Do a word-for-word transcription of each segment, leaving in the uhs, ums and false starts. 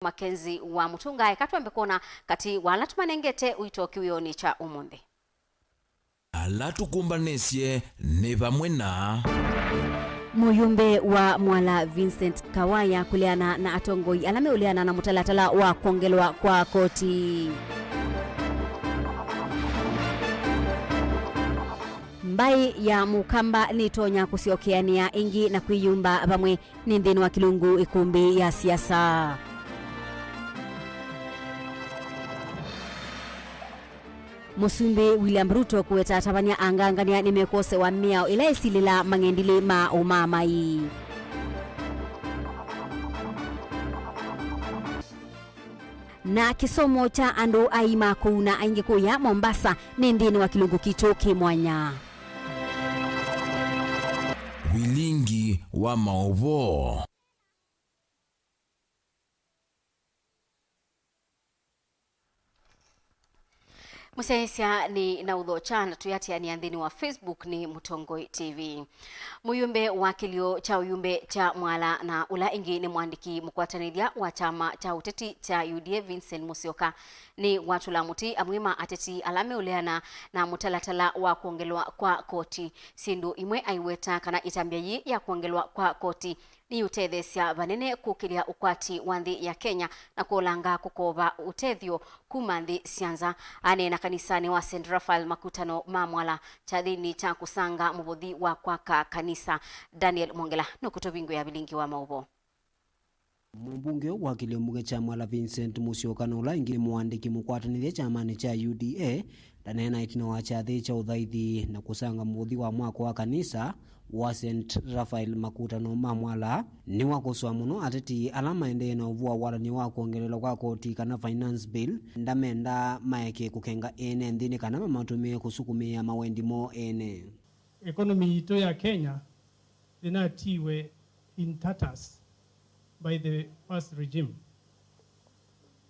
Mackenzie wa Mutunga. Eka twambe kwona katĩ wa ala tũmanengete ũito kĩwĩonĩ kya ũmũnthĩ. Ala tũkũmbanĩsye nĩ vamwe na mũyũmbe wa Mwala Vincent Kawaya kũleana na atongoi ala meũleana na mũtalatala wa kwongelwa kwa koti. Mbaĩ ya Mũkamba nĩtonya kũsyokeanĩa ĩngĩ na kwĩyũmba vamwe nĩ nthĩnĩ wa kĩlungu ĩkũmbĩ ya siasa. Mũsumbĩ William Ruto kũweta atavany'a angangany'a nĩmekwosewa mĩao ĩla ĩsilĩla mang'endilĩ ma ũmaamai. Na kĩsomo kya andũ aima kũu na aingĩ kũya Mombasa nĩ nthĩnĩ wa kĩlungu kitũ kĩ mwanya. Vilingi wa maũvoo. Mũsyaĩĩsya nĩ na ũthokya na tũyatĩanĩa nthĩnĩ wa Facebook nĩ Mũtongoi T V. Mũyũmbe wa kĩlio kya ũyũmbe kya Mwala na ũla ĩngĩ nĩ mwandĩki mũkwatanĩthya wa kyama kya ũteti kya U D A Vincent Musyoka nĩ watũla mũtĩ amwe ma ateti ala meũleana na mũtalatala wa kwongelwa kwa koti. Syĩndũ imwe aiweta kana ĩtambya yĩĩ ya kwongelwa kwa koti nĩyĩũtetheesya vanene kũkĩlya ũkwati wa nthĩ ya Kenya na kũolanga kũkova ũtethyo kuma nthĩ sya nza. Aneena kanisanĩ wa Saint Raphael Makutano ma Mwala kyathĩnĩ kya kũsanga mũvothi wa kwaka kanisa. Daniel Mwongela nũkũtũvingũĩa vilingi wa maũvoo. Mũmbunge wa kĩlio mbunge kya Mwala Vincent Musyoka na ũla ĩngĩ nĩ mũandĩki mũkwatanĩthya kyamanĩ kya U D A ndaneena ĩtina wa kyathĩ kya ũthaithi na kũsanga mũvothi wa mwako wa kanisa wa Saint Raphael Makutano ma Mwala nĩwakũsũa mũno ateti ala maendee na ũvũ wa walany'o wa kwongelelwa kwa koti kana finance bill, ndamenda maeke kũkenga ene nthĩ nĩ kana mamatũmĩe kũsukumĩĩa mawendi moo ene. Economy yitũ ya Kenya yĩnatiiwe in tatters by the past regime.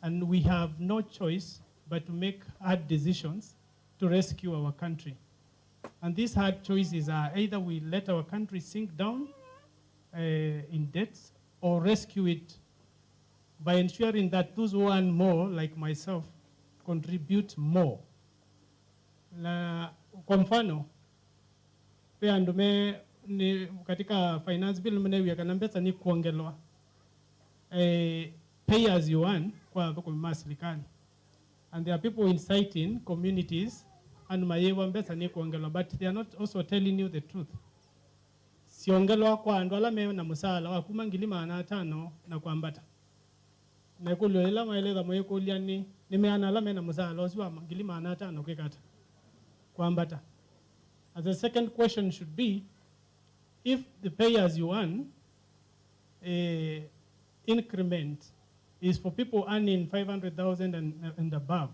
And we have no choice but to make hard decisions to rescue our country. And these hard choices are either we let our country sink down, uh, in debts or rescue it by ensuring that those who earn more, like myself, contribute more. Na kwa mfano, ve andũ me, nĩ, katika finance bill nĩmũnew'e kana mbesa nĩkwongelwa, eh, pay as you earn kwa athũkũmi ma silikalĩ. And there are people inciting communities, andũ mayĩwa mbesa nĩkwongelwa, but they are not also telling you the truth. Syongelwa kwa andũ ala me na mũsaala wa kuma ngili maana atano na kwambata. Na ĩkũlyo yĩla mwaĩlĩtha mũyĩkũlya nĩ, nĩ meana ala me na mũsaala ũsu wa ngili maana atano kwĩka ata? Kwambata. And the second question should be, if the pay as you earn, eh, increment is for people earning five hundred thousand and, and above,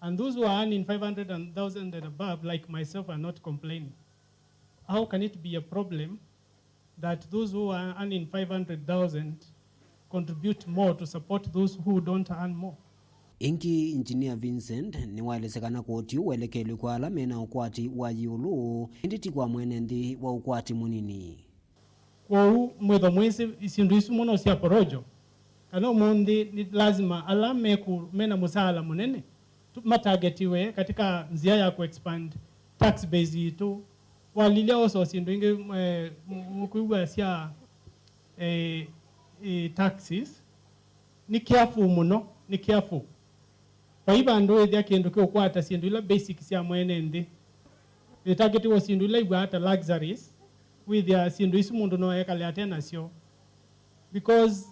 and those who are earning five hundred thousand and above, like myself, are not complaining, how can it be a problem that those who are earning five hundred thousand contribute more to support those who don't earn more? Ĩngĩ, Engineer Vincent nĩwaelesya kana koti ũũ welekeli kwa ala mena ũkwati wa ĩũlũ, ĩndĩ ti kwa mwene nthĩ wa ũkwati mũnini. Kwoou mwĩthwa mwĩsĩ syĩndũ isu mũno sya porojo, kana ũmũnthĩ nĩ lazima ala meku-, mena mũsaala mũnene tu-, matagetiwe katika nzĩa ya ku-expand tax base yitũ. Walilya ũsoo syĩndũ ingĩ, eh, mu-, mũkwĩw'a sya, eh, eh, taxes, nĩ careful mũno, nĩ careful. Vai vandũ wĩthĩa kĩndũ kĩũkwata syĩndũ ila basic sya mwene nthĩ. Ĩtakĩtiwe syĩndũ ila iw'aa ta luxuries, wĩthĩa syĩndũ isu mũndũ no ekale ate nasyo. Because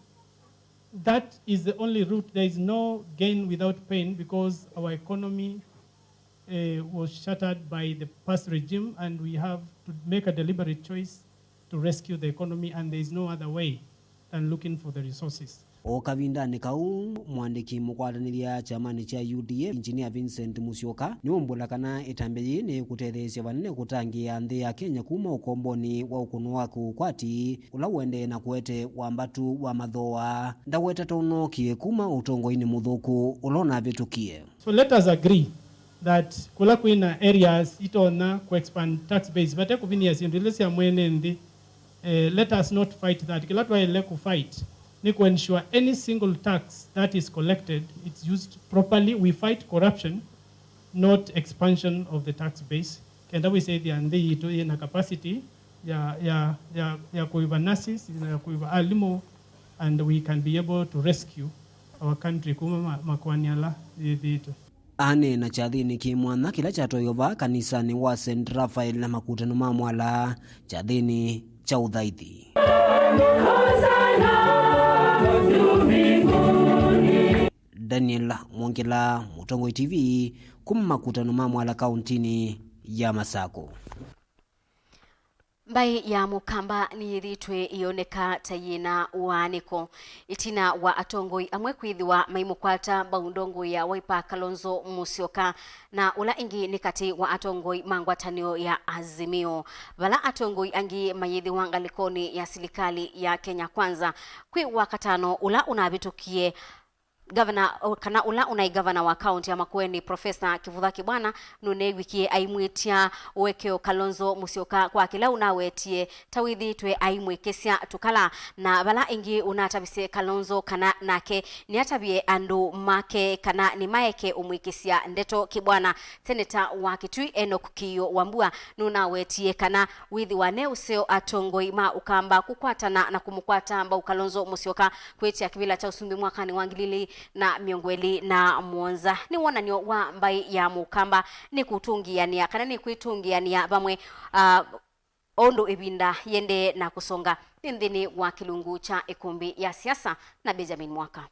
that is the only route. There is no gain without pain, because our economy, eh, was shattered by the past regime, and we have to make a deliberate choice to rescue the economy, and there is no other way than looking for the resources. O kavindanĩ kau, mwandĩki mũkwatanĩthya kyamanĩ kya U D A, Engineer Vincent Musyoka, nĩwaumbũla kana ĩtambya yĩĩ nĩkũtetheesya vanene kũtangĩĩa nthĩ ya Kenya kuma ũkombonĩ wa ũkũnũ wa kĩũkwati ũla ũendee na kũete wambatu wa mathooa. Ndaweta tonokie kuma ũtongoinĩ mũthũku ũla ũnavĩtũkie. So let us agree that kũla kwĩna areas itonya ku-expand tax base vate kũvinyĩa syĩndũ ila sya mwene nthĩ, eh, let us not fight that. Kĩla twaĩle kũ-fight nĩ kũ ensure any single tax that is collected, it's used properly. We fight corruption, not expansion of the tax base. Kenda wĩsĩthya nthĩ yitũ yĩna capacity ya, ya, ya, ya kũĩva nurses, ya kũĩva alimũ, and we can be able to rescue our country kuma ma-, makoani ala yĩthĩĩtwe. Aneena kyathĩnĩ kĩ mwanya kĩla kyatwaĩwe vaa kanisanĩ wa Saint Raphael na makutano ma Mwala, kyathĩnĩ kya ũthaithi. Daniel Mwongela, Mũtongoi T V, kuma makutano ma Mwala kauntinĩ ya Masakũ. Mbaĩ ya Mũkamba nĩyĩthĩĩtwe ĩyoneka ta yĩna ũaanĩko ĩtina wa atongoi amwe kwĩthĩwa maimũkwata mbau ndongoi ya Wiper Kalonzo Musyoka, na ũla ĩngĩ nĩ katĩ wa atongoi ma ngwatanĩo ya Azimio, vala atongoi angĩ mayĩthĩwa ngalĩkonĩ ya silikalĩ ya Kenya Kwanza. Kwĩ Wakatano ũla ũnavĩtũkie, Gavana, o, kana ũla ũnaĩ gavana wa kaunti ya Makueni, Profesa Kivutha Kibwana, nũneewikie aimwĩtya ũekeo Kalonzo Musyoka kwa kĩla ũnawetie ta wĩthĩĩtwe aimwĩkĩsya tũkala, na vala ĩngĩ ũnatavisye Kalonzo kana nake nĩatavye andũ make kana nĩmaeke ũmwĩkĩsya ndeto Kibwana. Seneta wa Kitui Enoch Kĩio Wambua nũnawetie kana wĩthĩwa ne ũseo atongoi ma Ũkamba kũkwatana na kũmũkwata mbau Kalonzo Musyoka kwĩtya kĩvĩla kya ũsumbĩ mwakanĩ wa ngili ilĩ na mĩongo ĩlĩ na mũonza. Nĩ wonany'o wa mbaĩ ya Mũkamba nĩ kũtũngĩanĩa kana nĩ kwĩtũngĩanĩa vamwe, ah, o ũndũ ĩvinda yĩendee na kũsonga nthĩnĩ wa kĩlungu kya ĩkũmbĩ ya siasa na Benjamin Mwaka.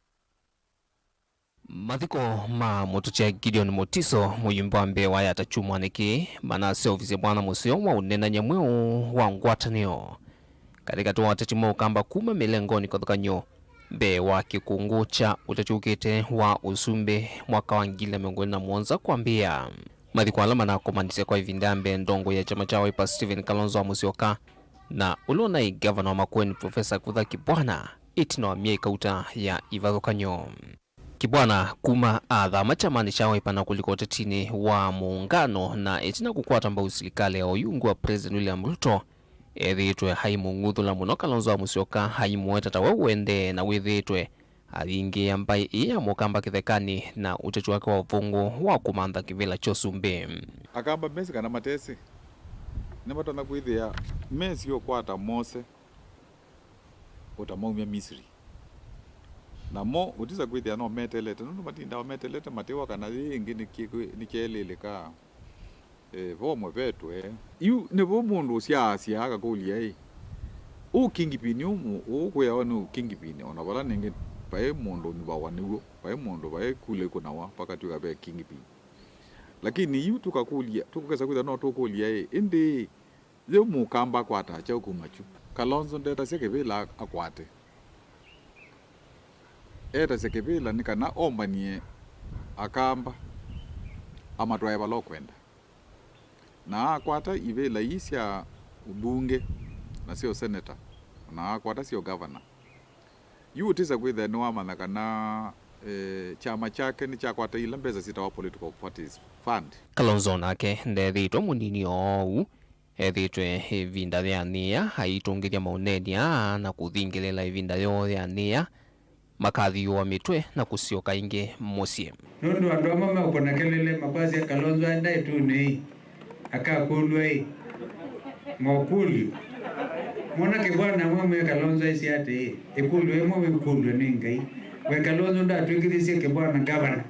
Mathiko ma mũtũkya Gideon Mutiso, mũyumbe wa mbee wa Yatta kyumwanĩ kĩĩ, manaseũvisye mwana mũseo wa ũneenany'a mweũ wa ngwatanĩo katĩkatĩ wa ateti ma Ũkamba kuma mĩlengonĩ kĩvathũkany'o mbee wa kĩkũngũ kya ũteti ũkĩte wa ũsumbĩ mwaka wa ngili na mĩongo ĩlĩ na mũonza kwambĩĩa. Mathiko ala manakomanisye kwa ĩvinda ya mbee ndongoi ya kyama kya Wiper Stephen Kalonzo wa Musyoka na ũla ũnaĩ ngavana wa Makueni Profesa Kivutha Kibwana ĩtina wa myei kauta ya ivathũkany'o. Kibwana kuma athama kyamanĩ kya Wiper na kũlika ũtetinĩ wa mũũngano na ĩtina kũkwata mbau silikalĩ ya ũyungu wa President William Ruto, ethĩĩtwe aimũng'uthũla mũno Kalonzo wa Musyoka, aimũweta ta we ũendee na wĩthĩĩtwe ayingĩĩa mbaĩ ĩĩ ya Mũkamba kĩthekanĩ na ũteti wake wa ũvũngũ wa kũmantha kĩvĩla kya ũsumbĩ. Akamba mesĩ kana matesĩ, nĩmatonya kwĩthĩa mesĩ ũkwata mose ũtamaumya Misiri. Namo ũtisa kwĩthĩa no meteelete, nũndũ matindaa meteelete matĩwa kana yĩĩ ĩngĩ nĩkĩ-, nĩkyeelĩlĩka, eh, vomwe vetwe. Yu nĩvo mũndũ ũsyaasya akakũlya ĩ, ũ kingpin ũmũ, ũũ kwĩawa nĩ ũ kingpin, ona vala nĩngĩ vaĩ mũndũ ũnyuvawa nĩw'o, vaĩ mũndũ, vaĩ kula ikũnawa, vakatw'ĩka ve kingpin. Lakini yu tũkakũlya, tũkesa kwĩthĩa no tũkũlya ĩ, ĩndĩ Yu Mũkamba akwata kyaũ kuma kyu? Kalonzo ndetasya kĩvĩla akwate. Etasya kĩvĩla nĩ kana ombanie Akamba amatwae vala ũkwenda. Na akwata ivĩla ii sya ũmbunge na sya ũseneta, na akwata sya ũgavana. Yu ũtisa kwĩthĩa nĩwamanya kana, eh, kyama kyake nĩkyakwata ila mbesa syĩtawa political parties fund. Kalonzo nake ndethĩĩtwe mũnini oou. Ethĩĩtwe ĩvinda yĩanĩĩa aitũngĩthya maũneeni aa na kũthingĩlĩla ĩvinda yoo yĩanĩĩa, makathiũũa mĩtwe na kũsyoka ĩngĩ mũsyĩ. Nũndũ andũ amwe meũkũna kelele makwasya Kalonzo aenda ĩtunĩ-ĩ, akakũlw'a-ĩ, mokũlyo. Mwanake bwana amwe me Kalonzo aisye atĩĩ, ĩkũlyo ĩmwe wĩkũlw'a nĩ Ngai. We Kalonzo ndatw'ĩkĩthisye Kĩbwana ngavana.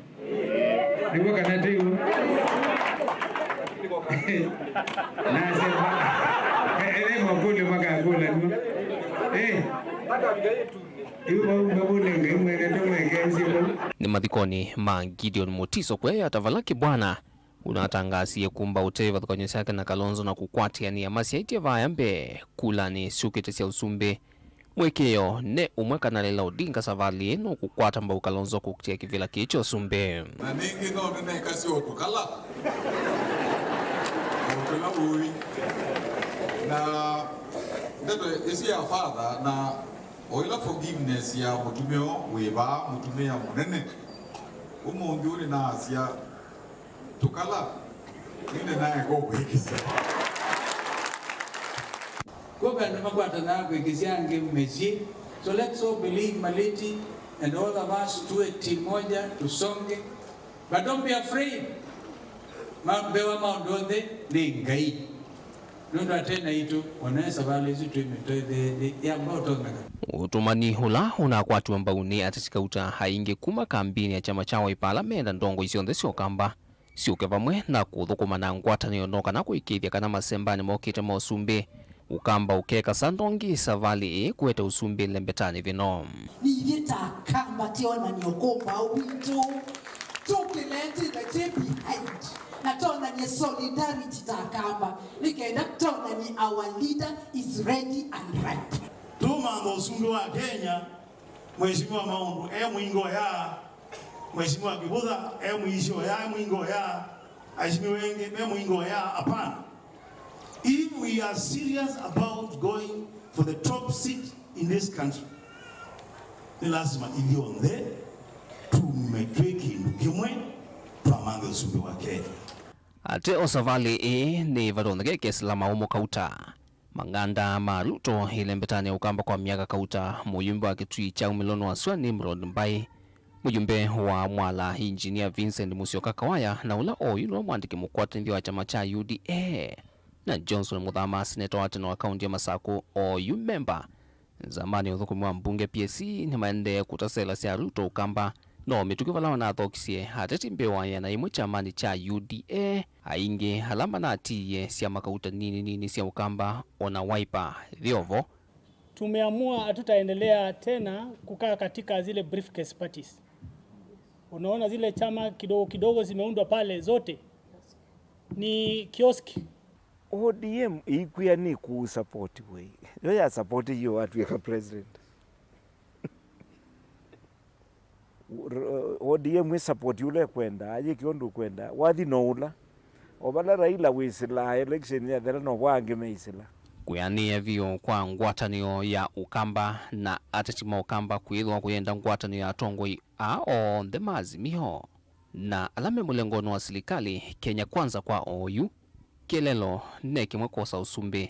Nĩw'o kana tĩw'o? Nasema, e-, e-, e makũlyo makakũlanw'a. Eh. Yu vau mavũle Ngai mwene tũmwekeesye vau. Nĩ mathikonĩ ma Gideon Mutiso kũya Yatta vala Kĩbwana ũnatangaasie kumba ũtee ivathũkany'o syake na Kalonzo na kũkwatĩanĩa masyaĩtye vaya mbee kulanĩ syũkĩte sya ũsumbĩ. Mũĩkĩĩo ne ũmwe kana Raila Odinga savalĩ ĩĩ nũkũkwata mbau Kalonzo kũkitĩa kĩvĩla kĩĩ kya ũsumbĩ. Na nĩngĩ no nĩnekasya o tũkala, o tũla ũĩ. Na ndeto ĩsu ya father na o ĩla forgiveness ya mũtumĩa wĩ vaa, mũtumĩa mũnene. Ũmũnthĩ ũũ nĩnaasya tũkala, nĩnĩ naeka ũkwĩkĩsya. Kwĩ vandũ makwatanaa kwĩkĩsya angĩ mĩsyĩ, So let's all believe Maleti and all of us tuwe timu moja, tusonge. But don't be afraid. Ma-, mbee wa maũndũ onthe nĩ Ngai. Nũndũ ate naitũ, ona savalĩ ĩsu twĩ mĩtwe ĩthĩ yamba ũtonyeka. Ũtũmani ũla ũnakwatiwe mbau nĩ ateti kauta aingĩ kuma kambini ya kyama kya Wiper ala menda ndongoi syonthe sya Ũkamba syũke vamwe na kũthũkũma na ngwatanĩo no kana kũĩkĩĩthya kana masembanĩ mokĩte ma ũsumbĩ, Ũkamba ũkekasa ndongi savalĩ ĩĩ kũete ũsumbĩ lembetanĩ vĩno. Nithyĩ ta Akamba twonany'e ũkũmbaũ witũ, tũkĩlete the day behind, na twonany'e solidarity ta Akamba, nĩ kenda twonany'e our leader is ready and ripe. Tũmantha ũsumbĩ wa Kenya, Mheshimiwa Maũndũ e mũingo ya, Mheshimiwa Kĩvũtha e mũisyo ya, e mũingo ya, aheshimiwa wengĩ me mũingo ya, hapana. If we are serious about going for the top seat in this country, nĩ lasima ithyonthe tume twĩ kĩndũ kĩmwe twamanthe ũsumbĩ wa Kenya. Ate o savalĩ ĩĩ nĩ vatonyeke kesĩla maũmũ kauta. Mang'anda ma Ruto ĩlembetanĩ ya Ũkamba kwa myaka kauta, mũyumbe wa Kitui kya Umilo nũasw'a Nimrod Mbai, mũyumbe wa Mwala Engineer Vincent Musyoka Kawaya, na ũla oyu nĩwe mwandĩki mũkwatanĩthya wa kyama kya U D A, na Johnson Muthama, seneta wa tene wa kaunti ya Masakũ, oyu memba nzamanĩ ya ũthũkũmi wa mbunge P S C, nĩmaendee kũtasela sya Ruto Ũkamba. No mĩtũkĩ vala manathokisye ateti mbee wa ĩana yĩmwe kyamanĩ kya U D A, aingĩ ala manatiie syama kauta nini nini sya Ũkamba, ona Wiper yĩ o vo. Tumeamua hatutaendelea tena kukaa katika zile briefcase parties. Unaona zile chama kidogo kidogo zimeundwa pale, zote ni kioski. O D M ĩikwĩa nĩ kũ support we. Yo ya support yo atw'ĩka president. O D M ĩ support ũla ĩkwenda, ayĩke ũndũ ũkwenda. Wathi no ũla. O vala Raila wĩsĩlaa, election yathela, no vo angĩ meisĩla. Kwĩanĩĩa vyũ kwa ngwatanĩo ya Ũkamba na ateti ma Ũkamba kwĩthĩwa kũyenda ngwatanĩo ya atongoi aa onthe ma Azimio. Na ala me mũlengonĩ wa silikalĩ, Kenya Kwanza kwa oyu, kĩeleelo ne kĩmwe kwosa ũsumbĩ.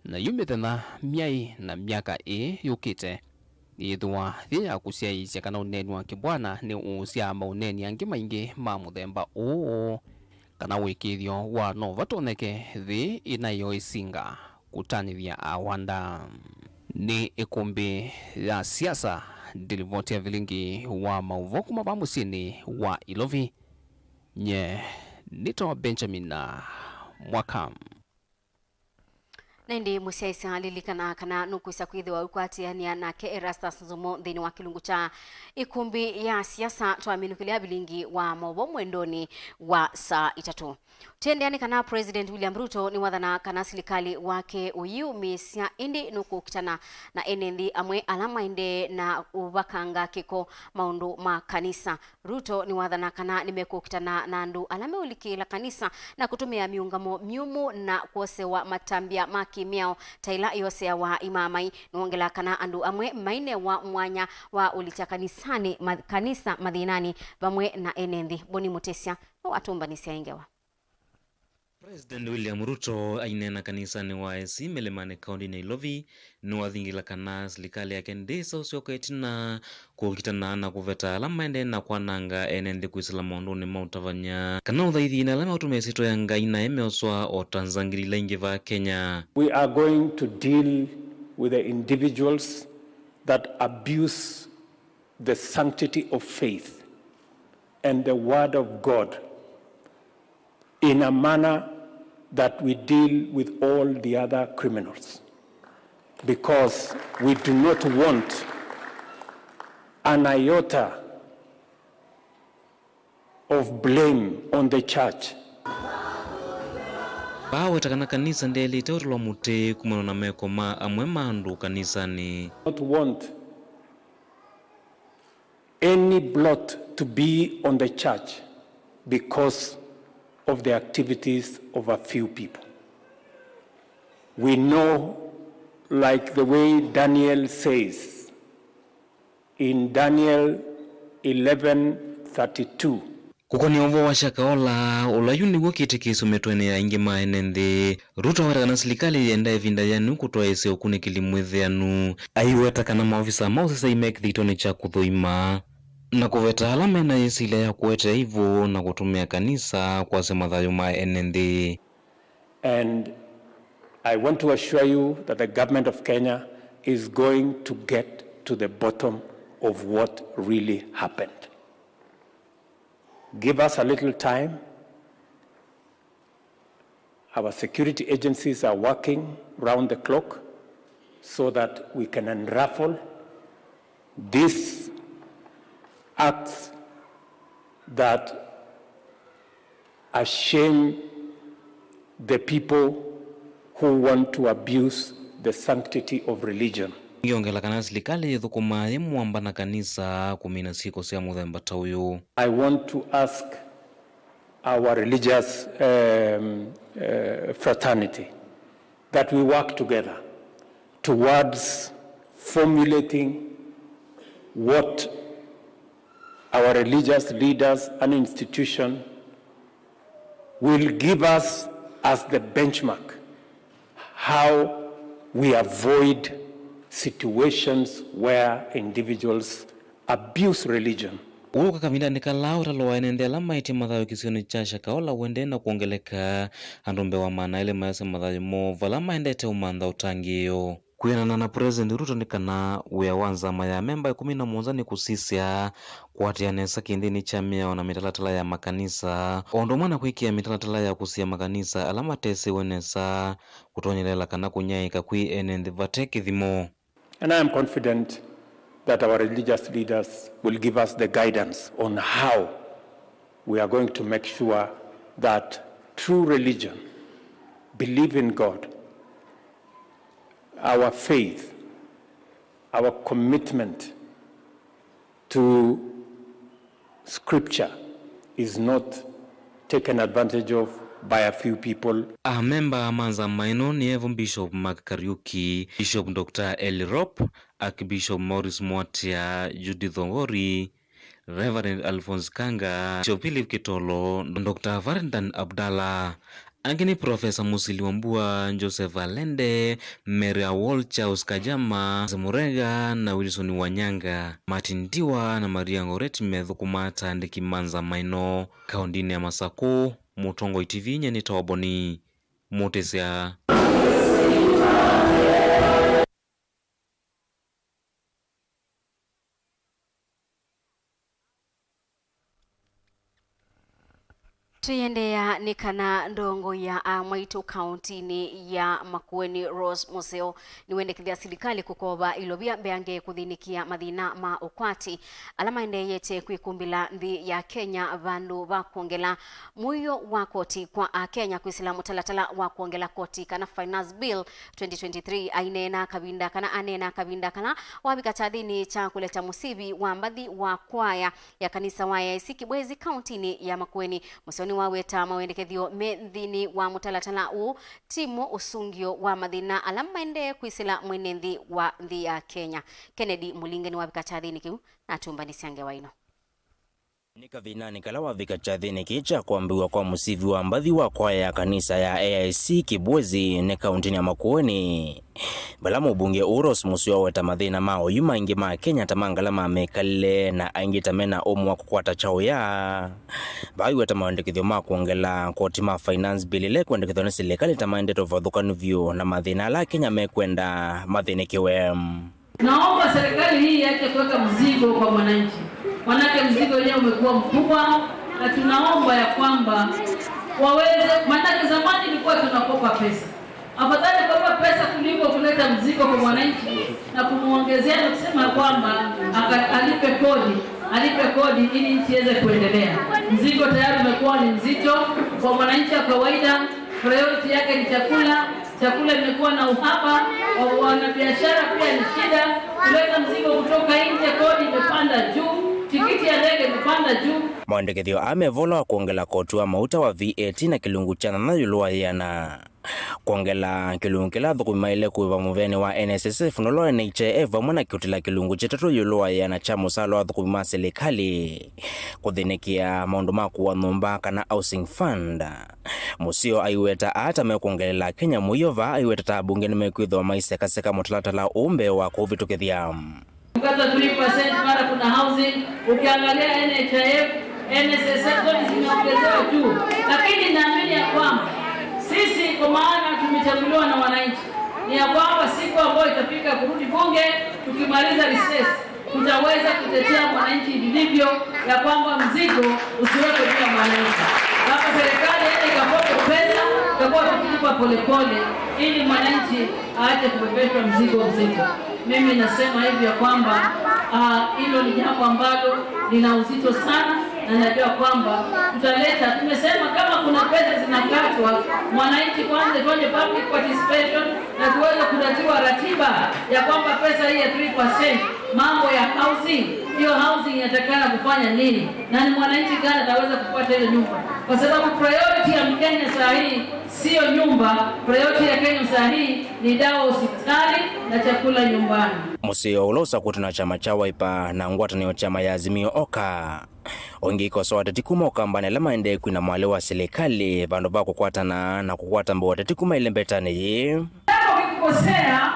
Na yu mĩthenya, myei, na myaka ĩĩ yũkĩte, yĩthĩwa yĩ ya kũsyaĩĩsya kana ũneeni wa kĩbwana nĩ ũũsyaa maũneeni angĩ maingĩ ma mũthemba ũũ, kana ũĩkĩĩthyo wa no vatonyeke thĩ ĩnaĩo ĩsinga kũtanĩthya awanda. Nĩ ĩkũmbĩ ya siasa, ndilivoti ya vilingi wa maũvoo kuma vaa mũsyĩnĩ wa Ilovi. Nye nĩtawa Benjamin Mwaka. Na ĩndĩ mũsyaĩĩsya lilikana kana nũkwĩsa kwĩthĩwa ũikwatĩanĩa nake Erastus Nzumo nthĩnĩ wa kĩlungu kya ĩkũmbĩ ya siasa twaminũkĩlya vilingi wa maũvoo mwendonĩ wa saa itatũ. Tũendeea nĩ kana President William Ruto nĩwathana kana silikalĩ wake ũyĩũmĩĩsya ĩndĩ nũkũkitana na ene nthĩ amwe ala maendee na ũvakanga kĩko maũndũ ma kanisa. Ruto nĩwathana kana nĩmekũkitana na andũ ala meũlikĩĩla kanisa na kũtũmĩa mĩũngamo myũmũ na kwosewa matambya ma kĩmĩao ta ĩla yoseawa imaamai. Nĩwongela kana andũ amwe mainewa mwanya wa ũlikya kanisanĩ, ma-, kanisa mathĩnanĩ vamwe na ene nthĩ. Boni Mũtĩsya nĩwatũmbanĩsya ĩ ngewa. President William Ruto aineena kanisanĩ wa A I C Mĩlĩmanĩ kaũntĩnĩ ya Ilovi, nĩwathingĩla kana silikalĩ yake ndĩsa ũsyoka ĩtina kũkitana na kũveta ala maendee na kwananga ene nthĩ kwĩsĩla maũndũnĩ ma ũtavany'a kana ũthaithi, na ala meũtũmĩa ĩsyĩtwa ya Ngai naĩ meoswa o ta nzangili ila ingĩ vaa Kenya. We are going to deal with the individuals that abuse the sanctity of faith and the word of God in a manner that we deal with all the other criminals, because we do not want an iota of blame on the church. Vaa aweta kana kanisa ndĩlĩte ũtũlwa mũtĩ kumana na meko ma amwe ma andũ kanisanĩ. Not want any blot to be on the church because of the activities of a few people. We know, like the way Daniel says in Daniel eleven thirty-two. Kũkonĩa ũvoo wa Shakahola, ũla yu nĩw'o kĩtĩkĩsyo mĩtwenĩ ya aingĩ ma ene nthĩ, Ruto aweta kana silikalĩ yĩenda ĩvinda yĩanu kũtwaĩĩsya ũkunĩkĩli mwĩthĩanu. Aiweta kana maovisa ma ũseseĩ me kĩthitoonĩ kya kũthũima na kũveta ala me na yĩsilya ya kũete aivũ na kũtũmĩa kanisa kwasya mathayũ ma ene nthĩ. And I want to assure you that the government of Kenya is going to get to the bottom of what really happened. Give us a little time. Our security agencies are working round the clock so that we can unravel these acts that ashame the people who want to abuse the sanctity of religion. Ngĩongela kana silikalĩ yĩthũkũmaa yĩ mũamba na kanisa kũmina syĩko sya mũthemba ta ũyũ. I want to ask our religious, um, uh, fraternity that we work together towards formulating what our religious leaders and institution will give us as the benchmark how we avoid situations where individuals abuse religion. Ũũka kavindanĩ kala ũtalo wa ene nthĩ ala maĩtye mathayũ kĩsionĩ kya Shakahola ũendee na kwongeleka, andũ mbee wa maana elĩ maasya mathayũ moo vala maendete ũmantha ũtangĩĩo. Kwĩanana na President Ruto nĩ kana wĩa wa nzama ya amemba ĩkũmi na mũonza nĩ kũsisya, kũatĩĩa nesa kĩnthĩnĩ kya mĩao na mĩtalatala ya makanisa, o ũndũ ũmwe na kwĩkĩa mĩtalatala ya kũsĩĩa makanisa ala matesĩwe nesa kũtonyelela kana kũnyaĩĩka kwĩ ene nthĩ vate kĩthimo. And I am confident that our religious leaders will give us the guidance on how we are going to make sure that true religion, belief in God, our faith, our commitment to scripture is not taken advantage of by a few people. Amemba ma nzama ĩno nĩ evo Bishop Mark Kariuki, Bishop Doctor Eli Rop, Archbishop Maurice Mwatia, Judith Ongori, Reverend Alphonse Kanga, Bishop Philip Kitolo, Doctor Faridan Abdallah. Angĩ nĩ Profesa Musili Wambua, Joseph Alende, Mary Awol, Charles Kajama, Murega na Wilson Wanyanga. Martin Ndiwa na Maria Ngoret methũkũmaa ta andĩki ma nzama ĩno kaũndĩnĩ ya Masakũ. Mũtongoi T V nyie nĩ Toboni Mũtĩsya. Tũiendeea nĩ kana ndongoi ya amwaitũ kaũntĩnĩ ya Makueni Rose Mũseo nĩwendekethya silikalĩ kũkova ilovia mbeange kũthĩnĩkĩa mathĩna ma ũkwati ala maendeeyete kwĩkumbĩla nthĩ ya Kenya vandũ va kwongela mũio wa koti kwa Akenya kwĩsĩla mũtalatala wa kwongela koti kana Finance Bill twenty twenty-three. Aineena kavinda kana aneena kavinda kala wavika kyathĩnĩ kya kũleta mũsivi wa mbathi wa kwaya ya kanisa wa A I C Kibwezi kaũntĩnĩ ya Makueni, Mũseo nĩwaweta mawendekethyo me nthĩnĩ wa mũtalatala ũũ ti mo ũsũngĩo wa mathĩna ala maendee kwĩsĩla mwene nthĩ wa nthĩ ya Kenya. Kennedy Mũlinge nĩwavika kyathĩnĩ kĩu na atũmbanĩsya ngewa ĩno. Nĩ kavindanĩ kala wavika kyathĩnĩ kĩĩ kya kwambĩw'a kwa mũsivi wa mbathi wa kwaya ya kanisa ya A I C Kibwezi nĩ kaũntĩnĩ ya Makueni, vala mũmbunge ũũ Rose Mũseo aweta mathĩna ma oyu maingĩ ma Kenya ta ma ngalama ya mĩkalĩle na aingĩ ta mena ũmũ wa kũkwata kyaũya. Vaiweta mawendekethyo ma kwongela koti ma Finance Bill ĩla ĩkwendekethwa nĩ silikalĩ ta maendete ũvathũkanu vyũ na mathĩna ala Akenya mekwenda mathĩnĩkĩwe. Naomba serikali hii iache kuweka mzigo kwa mwananchi, manake mzigo wenyewe umekuwa mkubwa, na tunaomba ya kwamba waweze, manake zamani ilikuwa tunakopa pesa, afadhali kukopa pesa kuliko kuleta mzigo kwa mwananchi na kumwongezea na kusema kwamba aka-, alipe kodi, alipe kodi ili nchi iweze kuendelea. Mzigo tayari umekuwa ni mzito kwa mwananchi wa kawaida, priority yake ni chakula. Chakula imekuwa na uhaba, wa wanabiashara pia ni shida, kuleta mzigo kutoka nje, kodi imepanda juu, tikiti Bei ya ndege imepanda juu. Maendekethyo aa me vala wa kwongela koti wa mauta wa V A T na kĩlungu kya nyanya ĩũlũ wa ĩana. Kwongela kĩlungu kĩla athũkũmi maĩle kũĩva mũvĩanĩ wa N S S F na ũla wa N H I F, vamwe na kũtĩla kĩlungu kya ĩtatũ ĩũlũ wa ĩana kya mũsaala wa athũkũmi ma silikalĩ, kũthĩnĩkĩa maũndũ ma kũa nyũmba kana housing fund. Mũseo aiweta ata mekwongelela Kenya mũio vaa, aiweta ta abunge nĩmekwĩthĩwa maisekaseka mũtalatala ũũ mbee wa kũvĩtũkĩthya. Ukata three percent mara kuna housing, ukiangalia N H I F, N S S F, zote zimeongezewa juu. Lakini naamini ya kwamba sisi, kwa maana tumechaguliwa na wananchi, ni ya kwamba siku ambayo itafika kurudi bunge, tukimaliza recess, tutaweza kutetea mwananchi vilivyo, ya kwamba mzigo usiwekwe juu ya mwananchi. Hapa serikali ende ikakope pesa, itakuwa tukilipa polepole, ili mwananchi aache kubebeshwa mzigo mzito. Mimi nasema hivi ya kwamba, ah, hilo ni jambo ambalo lina uzito sana, na najua kwamba tutaleta, tumesema kama kuna pesa zinakatwa, mwananchi kwanza ifanye public participation na tuweze kutatiwa ratiba ya kwamba pesa hii ya three percent, mambo ya housing, hiyo housing inatakana kufanya nini, na ni mwananchi gani ataweza kupata hiyo nyumba, kwa sababu priority ya Mkenya saa hii sio nyumba, priority ya Kenya saa hii ni dawa hospitali na chakula nyumbani. Mũseo ũla ũsakũtwe na kyama kya Wiper na ngwatanĩo kyama ya Azimio oka ũngĩ ikosoa ateti kuma Ũkambanĩ ala maendee kwina mwalĩ wa silikalĩ vandũ va kũkwatana na kũkwata mbau ateti kuma ĩlembetanĩ yĩĩ. Kama ukikosea,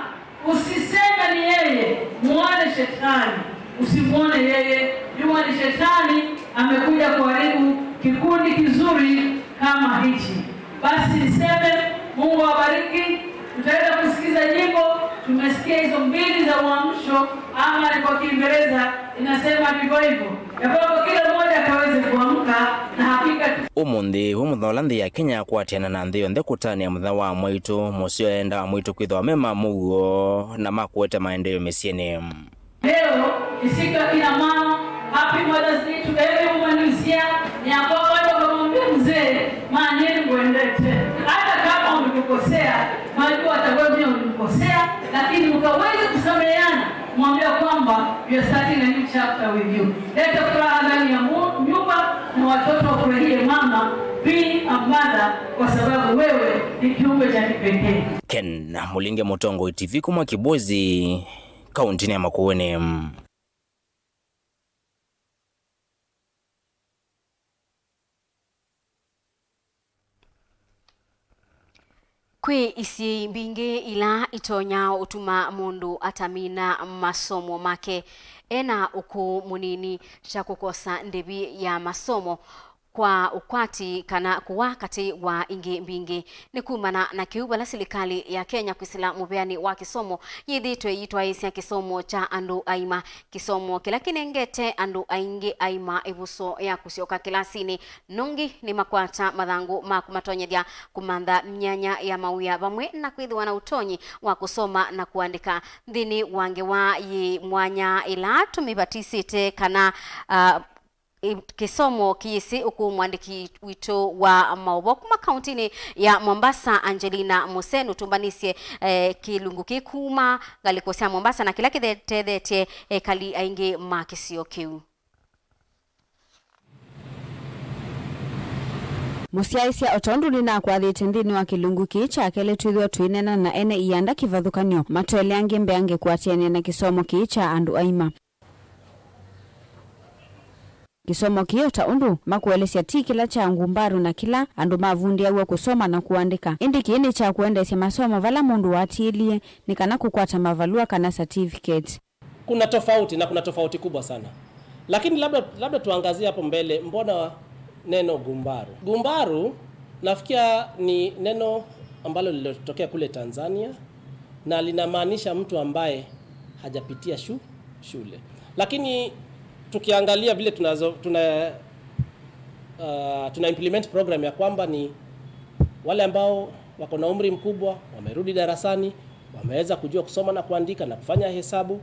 usiseme ni yeye, muone shetani. Usimwone yeye, jua ni shetani amekuja kuharibu kikundi kizuri kama hichi. Basi niseme, Mungu awabariki. Tutaenda kusikiza nyimbo. Tumesikia hizo mbili za uamsho, ama ni kwa Kiingereza inasema revival, ya kwamba kila mmoja akaweze kuamka na hakika tu- Ũmũnthĩ wĩ mũthenya ũla nthĩ ya Kenya yakwatĩana na nthĩ yonthe kũtanĩa mũthenya wa mwaitũ, mũseo enda amwaitũ kwĩthĩwa me ma mũuo na ma kũete maendeeo mĩsyĩnĩ. Leo ni siku ya kina mama. Happy Mother's Day to every woman who's here. Ni ya kwamba watu wakamwambia mzee, "Maa, nyeni ngwendete." Hata kama umekukosea, najua hata wewe pia ulimkosea, lakini ukaweza kusameheana, mwambia kwamba you are starting a new chapter with you. Leta furaha ndani ya mu-, nyumba, na watoto wafurahie mama being a mother, kwa sababu wewe ni kiumbe cha kipekee. Ken Mulinge, Mũtongoi T V, kuma Kibwezi, kauntinĩ ya Makueni. Kwĩ isyĩĩ mbingĩ ila itonya ũtuma mũndũ atamina masomo make ena ũkũũ mũnini, ta kũkosa ndĩvi ya masomo, kwa ũkwati kana kũwa katĩ wa ingĩ mbingĩ. Nĩ kumana na kĩu, vala silikalĩ ya Kenya kwĩsĩla mũveanĩ wa kĩsomo yĩthĩĩtwe yĩtwaĩĩsya kĩsomo kya andũ aima, kĩsomo kĩla kĩnengete andũ aingĩ aima ĩvuso ya kũsyoka kĩlasinĩ. Nũngĩ nĩmakwata mathangũ ma kũmatonyethya kũmantha myanya ya mawĩa vamwe na kwĩthĩwa na ũtonyi wa kũsoma na kũandĩka. Nthĩnĩ wa ngewa yĩ mwanya ĩla tũmĩvatisĩte kana, ah, ĩ-, kĩsomo kĩyĩsĩ ũkũũ, mwandĩki witũ wa maũvoo kuma kauntinĩ ya Mombasa, Angelina Muse, nũtũmbanĩsye, eh, kĩlungu kĩ kuma ngalĩko sya Mombasa na kĩla kĩtethetye ekali aingĩ ma kĩsio kĩu. Mũsyaĩĩsya, o ta ũndũ nĩnakwathĩte nthĩnĩ wa kĩlungu kĩĩ kya kelĩ, twĩthĩwa tũineena na ene ianda kĩvathũkany'o, matoele angĩ mbeange kũatĩanĩa na kĩsomo kĩĩ kya andũ aima. Kĩsomo kĩĩ, o ta ũndũ makũelesya, ti kĩla kya ngumbaru na kĩla andũ mavundĩaw'a kũsoma na kũandĩka, ĩndĩ kĩĩ nĩ kya kũendeesya masomo vala mũndũ waatĩĩlie nĩ kana kũkwata mavalũa kana certificate. Kuna tofauti, na kuna tofauti kubwa sana. Lakini labda, labda tuangazie hapo mbele, mbona neno gumbaru? Gumbaru, nafikia ni neno ambalo lilitokea kule Tanzania, na linamaanisha mtu ambaye hajapitia shu-, shule. Lakini tukiangalia vile tunazo-, tuna-, uh, tuna implement program ya kwamba ni wale ambao wako na umri mkubwa, wamerudi darasani, wameweza kujua kusoma na kuandika na kufanya hesabu.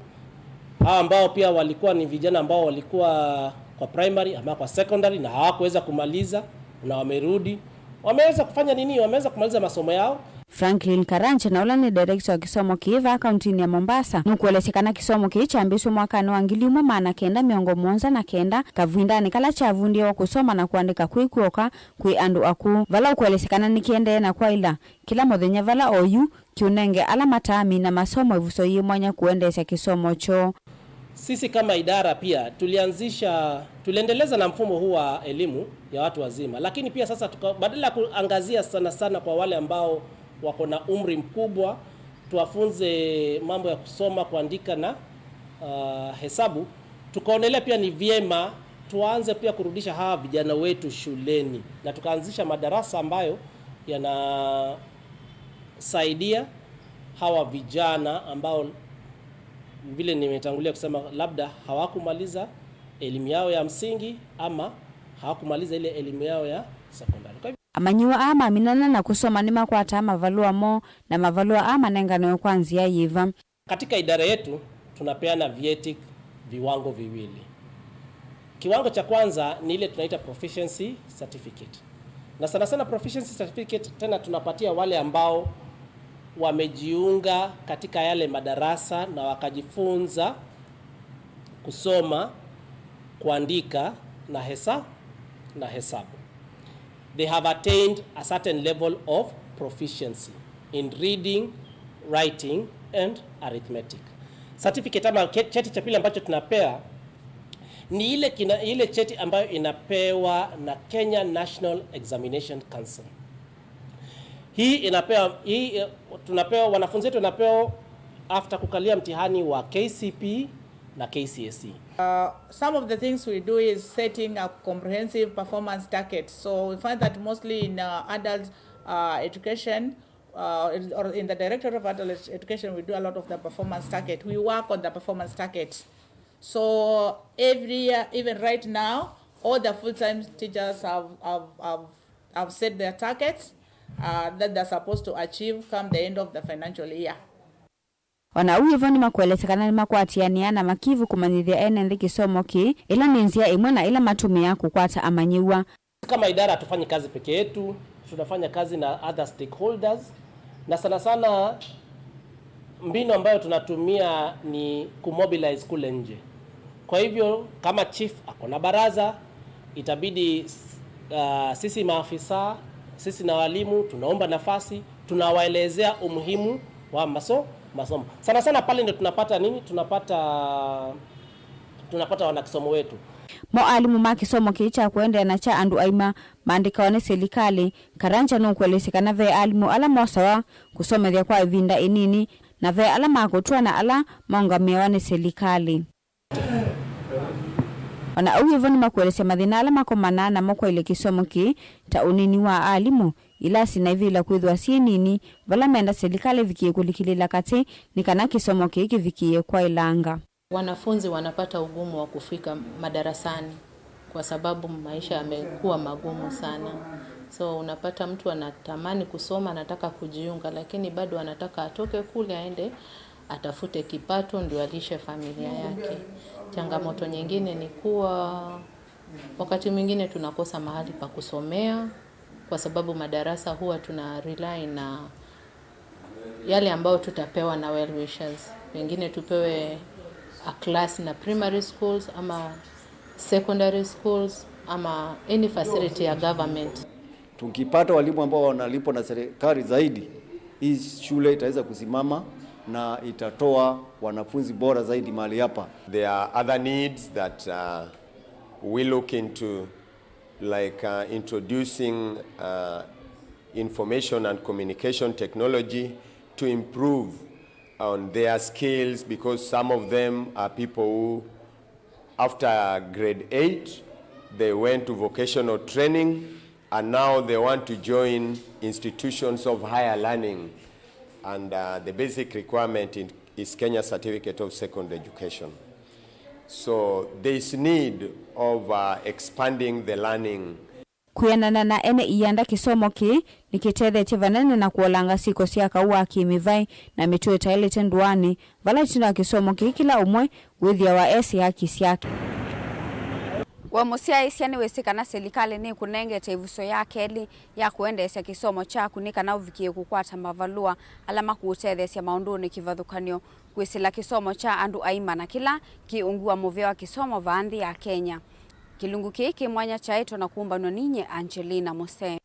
Hawa ambao pia walikuwa ni vijana ambao walikuwa kwa primary ama kwa secondary na hawakuweza kumaliza na wamerudi, wameweza kufanya nini? Wameweza kumaliza masomo yao. Franklin Karanja, na ũla nĩ director wa kĩsomo kĩĩ vaa kauntinĩ ya Mombasa, nũkũelesya kana kĩsomo kĩĩ kyambĩtw'e mwakanĩ wa ngili ĩmwe maana kenda mĩongo mũonza na kenda, kavindanĩ kala kyavundĩawa kũsoma na kũandĩka kwĩ kw'oka kwĩ andũ akũũ, vala ũkũelesya kana nĩkĩendee na kwaĩla kĩla mũthenya vala oyu kĩũnenge ala mataamina masomo ĩvuso yĩ mwanya kũendeesya kĩsomo kyoo. Sisi kama idara pia tulianzisha, tuliendeleza na mfumo huu wa elimu ya watu wazima, lakini pia sasa tuka, badala ya kuangazia sana sana kwa wale ambao wako na umri mkubwa, tuwafunze mambo ya kusoma, kuandika na, ah, hesabu, tukaonelea pia ni vyema tuanze pia kurudisha hawa vijana wetu shuleni, na tukaanzisha madarasa ambayo yanasaidia hawa vijana ambao vile nimetangulia kusema, labda hawakumaliza elimu yao ya msingi ama hawakumaliza ile elimu yao ya sekondari. Kwa hivyo, amanyĩw'a aa maminana na kũsoma nĩmakwataa mavalũa moo, na mavalũa aa manenganawe kwa nzĩa yĩva? Katika idara yetu tunapeana vyeti viwango viwili. Kiwango cha kwanza ni ile tunaita proficiency certificate. Na sana sana proficiency certificate tena tunapatia wale ambao wamejiunga katika yale madarasa na wakajifunza kusoma, kuandika na hesa-, na hesabu. They have attained a certain level of proficiency in reading, writing and arithmetic. Certificate ama ke-, cheti cha pili ambacho tunapea ni ile kina-, ile cheti ambayo inapewa na Kenya National Examination Council. Hii inapewa, hii, eh, tunapewa, wanafunzi wetu wanapewa after kukalia mtihani wa K C P E na K C S E. Uh, some of the things we do is setting a comprehensive performance target. So we find that mostly in, uh, adult, uh, education, uh, or in the Directorate of Adult Education, we do a lot of the performance target. We work on the performance target. So every year, even right now, all the full-time teachers have, have, have, have set their targets, uh, that they're supposed to achieve come the end of the financial year. O na ũu ĩvo, nĩmakũelesya kana nĩmakwatĩanĩa na makivu kũmanyĩthya ene nthĩ kĩsomo kĩĩ, ĩla nĩ nzĩa ĩmwe na ĩla matũmĩaa kũkwata amanyĩw'a. Kama idara hatufanyi kazi peke yetu, tunafanya kazi na other stakeholders, na sana sana mbinu ambayo tunatumia ni kumobilize kule nje. Kwa hivyo kama chief ako na baraza, itabidi, uh, sisi maafisa, sisi na walimu tunaomba nafasi, tunawaelezea umuhimu wa maso-, masomo. Sana sana pale ndio tunapata nini? Tunapata, tunapata wanakisomo wetu. Mo alimũ ma kĩsomo kĩĩ kya kũendeea na kya andũ aima maandĩkawa nĩ silikalĩ. Karanja nũkũelesya kana ve alimũ ala mosawa kũsomethya kwa ĩvinda ĩnini, na ve ala ma kũtũa na ala maũngamĩawa nĩ silikalĩ. O na ũu ĩvo, nĩmakũelesya mathĩna ala makomanaa namo kwaĩle kĩsomo kĩĩ, ta ũnini wa alimũ, ilasi na ivĩla kwĩthĩwa syĩ nini, vala menda silikalĩ ĩvikĩe kũlikĩlĩĩla katĩ nĩ kana kĩsomo kĩĩ kĩvikĩe kwaĩlanga. Wanafunzi wanapata ugumu wa kufika madarasani kwa sababu maisha yamekuwa magumu sana. So unapata mtu anatamani kusoma, anataka kujiunga, lakini bado anataka atoke kule aende atafute kipato ndio alishe familia yake. Changamoto nyingine ni kuwa wakati mwingine tunakosa mahali pa kusomea kwa sababu madarasa huwa tuna rely na yale ambayo tutapewa na well wishers. Pengine tupewe a class na primary schools ama secondary schools ama any facility ya government. Tukipata walimu ambao wanalipwa na serikali zaidi, hii shule itaweza kusimama na itatoa wanafunzi bora zaidi mahali hapa. There are other needs that, uh, we look into, like, uh, introducing, uh, information and communication technology to improve on their skills, because some of them are people who, after grade eight, they went to vocational training, and now they want to join institutions of higher learning. And, uh, the basic requirement in, is Kenya Certificate of Secondary Education. So there is need of, uh, expanding the learning. Kwĩanana na ene ianda, kĩsomo kĩĩ nĩkĩtethetye vanene na kũolanga syĩko sya kaũ wa kĩ-mĩvaĩ na mĩtũo ĩtaĩlĩte ndũanĩ, vala ĩtina wa kĩsomo kĩĩ kĩla ũmwe wĩthĩawa esĩ haki syake. We mũsyaĩĩsya, nĩwĩsĩ kana silikalĩ nĩkũnengete ĩvuso ya kelĩ ya kũendeesya kĩsomo kyaku nĩ kana ũvikĩe kũkwata mavalũa ala makũũtetheesya maũndũnĩ kĩvathũkany'o. Kwĩsĩla kĩsomo kya andũ aima na kĩla kĩ ungu wa mũvĩa wa kĩsomo vaa nthĩ ya Kenya. Kĩlungu kĩĩ kĩ mwanya kyaĩtwe na kũmbanw'a ninyie Angelina Muse.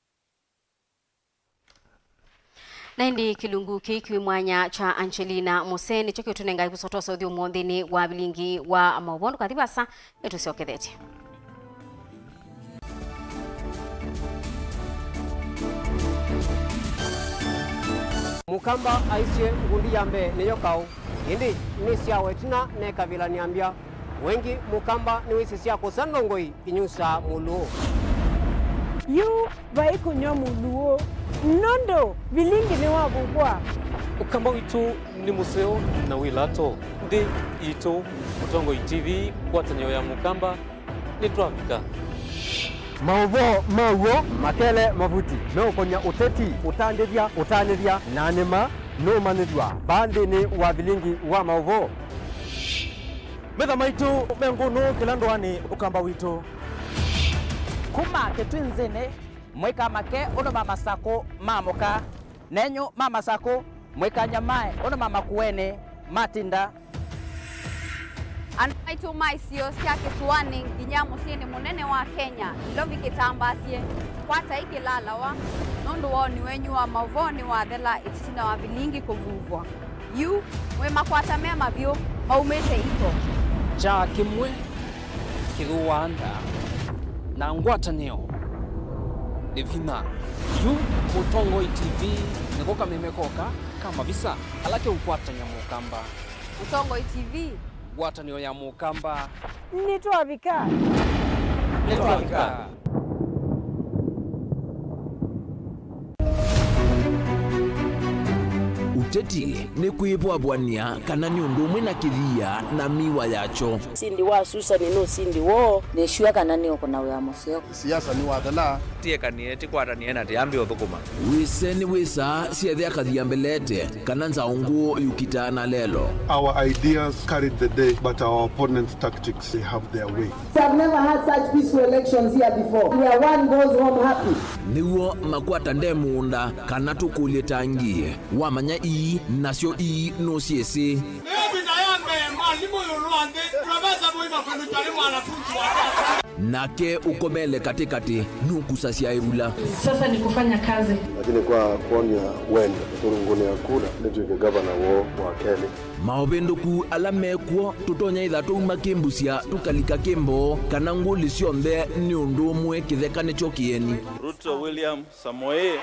Na ĩndĩ kĩlungu kĩĩ kĩ mwanya kya Angelina Muse nĩkyo kĩũtũnenga ĩvuso twosa ũthyũmũo nthĩnĩ wa vilingi wa maũvoo. Ndũkathi vasa, nĩtũsyokethetye. Mũkamba aisye ngundi ya mbee nĩyo kaũ, ĩndĩ nĩsyawa ĩtina nekavĩla nĩambya. Wengĩ Mũkamba nĩwĩsĩ sya kũsa ndongoi inyusaa mũlũũ. Yu vai kũnyw'a mũlũũ, nũndũ vilingi nĩwavuvwa. Ũkamba witũ nĩ mũseo na wĩ lato. Nthĩ yitũ, Mũtongoi T V, ngwatanĩo ya Mũkamba, nĩtwavika. Maũvoo ma w'o makele mavuti meũkony'a ũteti, ũtandĩthya, ũtanĩthya, na nĩma nũũmanyĩthw'a vaa nthĩnĩ wa vilingi wa maũvoo. Metha maitũ me ngũnũ kĩla ndũanĩ Ũkamba witũ. Kuma Kĩtwinzĩnĩ, mũikamake ũndũ ma Masakũ maamũka. Nenyu ma Masakũ, mũikanyamae ũndũ ma Makueni matinda. Andũ maitũ ma isio sya kĩsũanĩ nginya mũsyĩnĩ mũnene wa Kenya, Nairobi kĩtambaasye, kwatai kĩlalawa, nũndũ woni wenyu wa maũvoo nĩwathela ĩtina wa vilingi kũvuvwa. Yu, mwĩ makwata me mavyũ maumĩte iko. Kyaa kĩmwe kĩthũaa nda, na ngwatanĩo nĩ vinya. Yu Mũtongoi T V nĩko kameme koka ka mavisa ala keũkwatany'a Mũkamba. Mũtongoi T V. Ngwatanĩo ya Mũkamba. Nĩtwavika. Nĩtwavika. Ũteti nĩ kwĩvwavw'ania kana nĩ ũndũ ũmwe na kĩthia na mĩwa yakyo. Ũsindi wa Susan nĩ ũsindi woo. Nĩsure kana nĩũkũna wĩa mũseo. Siasa nĩwathela. Tiekanie, tikwatanĩe na tiambe ũthũkũma. Wĩse nĩwĩsaa syethĩa kathia mbelete, kana nzaũ ngũũ yũkitaa na lelo. Our ideas carried the day, but our opponents' tactics, they have their way. I've never had such peaceful elections here before, where one goes home happy. Nĩw'o makwata nde mũũnda, kana tũkũlye tangi. Wamanya ii, nasyo ii nũsyĩsĩ. Nĩyo vita ya mbee mwalimũ ĩũlũ wa nthĩ, Profesa Moi Makueni Joeli mwanafunzi wake. Nake ũkomele katĩkatĩ nũkusasya ĩvula. Sasa ni kufanya kazi. Lakini kwa kuonia wendo, kũrũngũnĩa kura, nĩtw'ĩke gavana woo wa kelĩ. Maũvĩndũku ala mekw'o, tũtonya ĩtha twauma kĩmbusya tũkalika kĩmboo, kana ngũlĩ syonthe nĩ ũndũ ũmwe kĩtheka nĩkyo kĩeni. Ruto William Samoei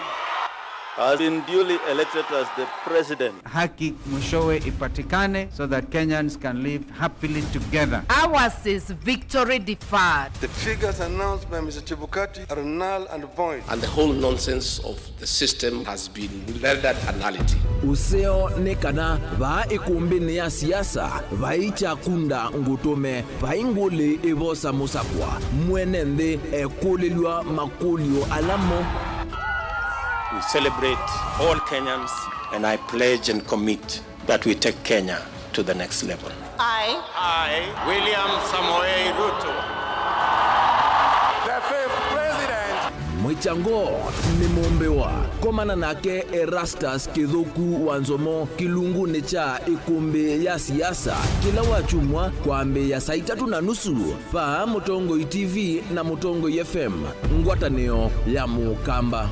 has been duly elected as the president. Haki mwishowe ipatikane so that Kenyans can live happily together. Ours is victory deferred. The figures announced by Mister Chebukati are null and void. And the whole nonsense of the system has been rendered a nullity. Ũseo nĩ kana vaa ĩkũmbĩnĩ ya siasa vai kyakunda ngũtũme. Vai ngũlĩ ĩvosa mũsakwa, mwene nthĩ ekũlĩlw'a makũlyo ala mo. We celebrate all Kenyans and I pledge and commit that we take Kenya to the next level. I, I, William Samoei Ruto, the fifth president. Mwĩkyango nĩ mũmbĩwa. Komana nake Erastus Kĩthũku wa Nzomo kĩlungunĩ kya ĩkũmbĩ ya siasa kĩla wakyumwa kwambĩĩa saa itatũ na nusu. Vaa Mũtongoi T V na Mũtongoi F M, ngwatanĩo ya Mũkamba.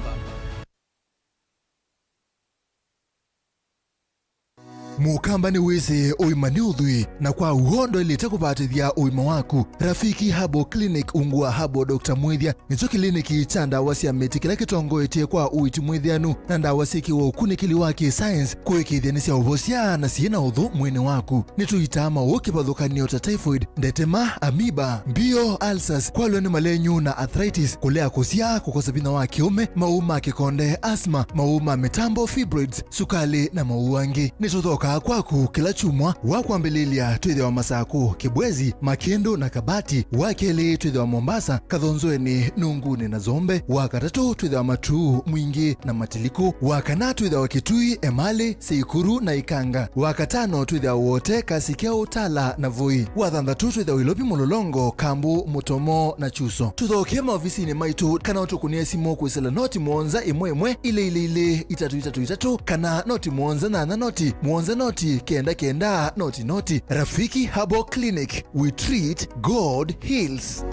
Mũkamba nĩwĩsĩ ũima nĩ ũthwii, na kwa w'o ndwaĩlĩte kũvatĩthya ũima waku. Rafiki Herbal Clinic ungu wa Herbal Doctor Mwĩthya nĩkyo kĩliniki kya ndawa sya mĩtĩ kĩla kĩtongoetye kwa ũiiti mwĩthĩanu na ndawa syĩkĩwe ũkunĩkĩli wa kĩ-science kũĩkĩĩthya nĩsyaũvosya na syĩ na ũthũ mwĩĩnĩ waku. Nĩtũitaa maũũ kĩvathũkany'o ta typhoid, ndetema, amoeba, mbio, ulcers, kwalwa nĩ malenyu na arthritis, kũlea kũsyaa, kũkosa vinya wa kĩũme, maũũ ma kĩkonde, asthma, maũũ ma mĩtambo, fibroids, sukalĩ, na maũũ angĩ. Nĩtũthokaa Kwaku kĩla kyumwa, wa kwambĩlĩlya twĩthĩawa Masakũ, Kĩbwezi, Makĩndũ na Kabati, wa kelĩ twĩthĩawa Mombasa, Kathonzweni, Nunguni na Zombe, wa katatũ twĩthĩawa Matuu, Mwingĩ na Matiliku, wa kana twĩthĩawa Kitui, Emali, Seikuru na Ikanga, wa katano twĩthĩawa Wote, Kasikĩa, Utala na Voi, wa thanthatũ twĩthĩawa Ilovi, Mũlolongo, Kambu, Mũtomo na Chuso. Tũthokee maovisinĩ maitũ kana ũtũkũnĩe simũ kwĩsĩla noti mũonza ĩmwe ĩmwe ilĩ ilĩ ilĩ itatũ itatũ itatũ kana noti mũonza nyanya noti mũonza noti kenda kenda noti noti. Rafiki Herbal Clinic, we treat, God heals.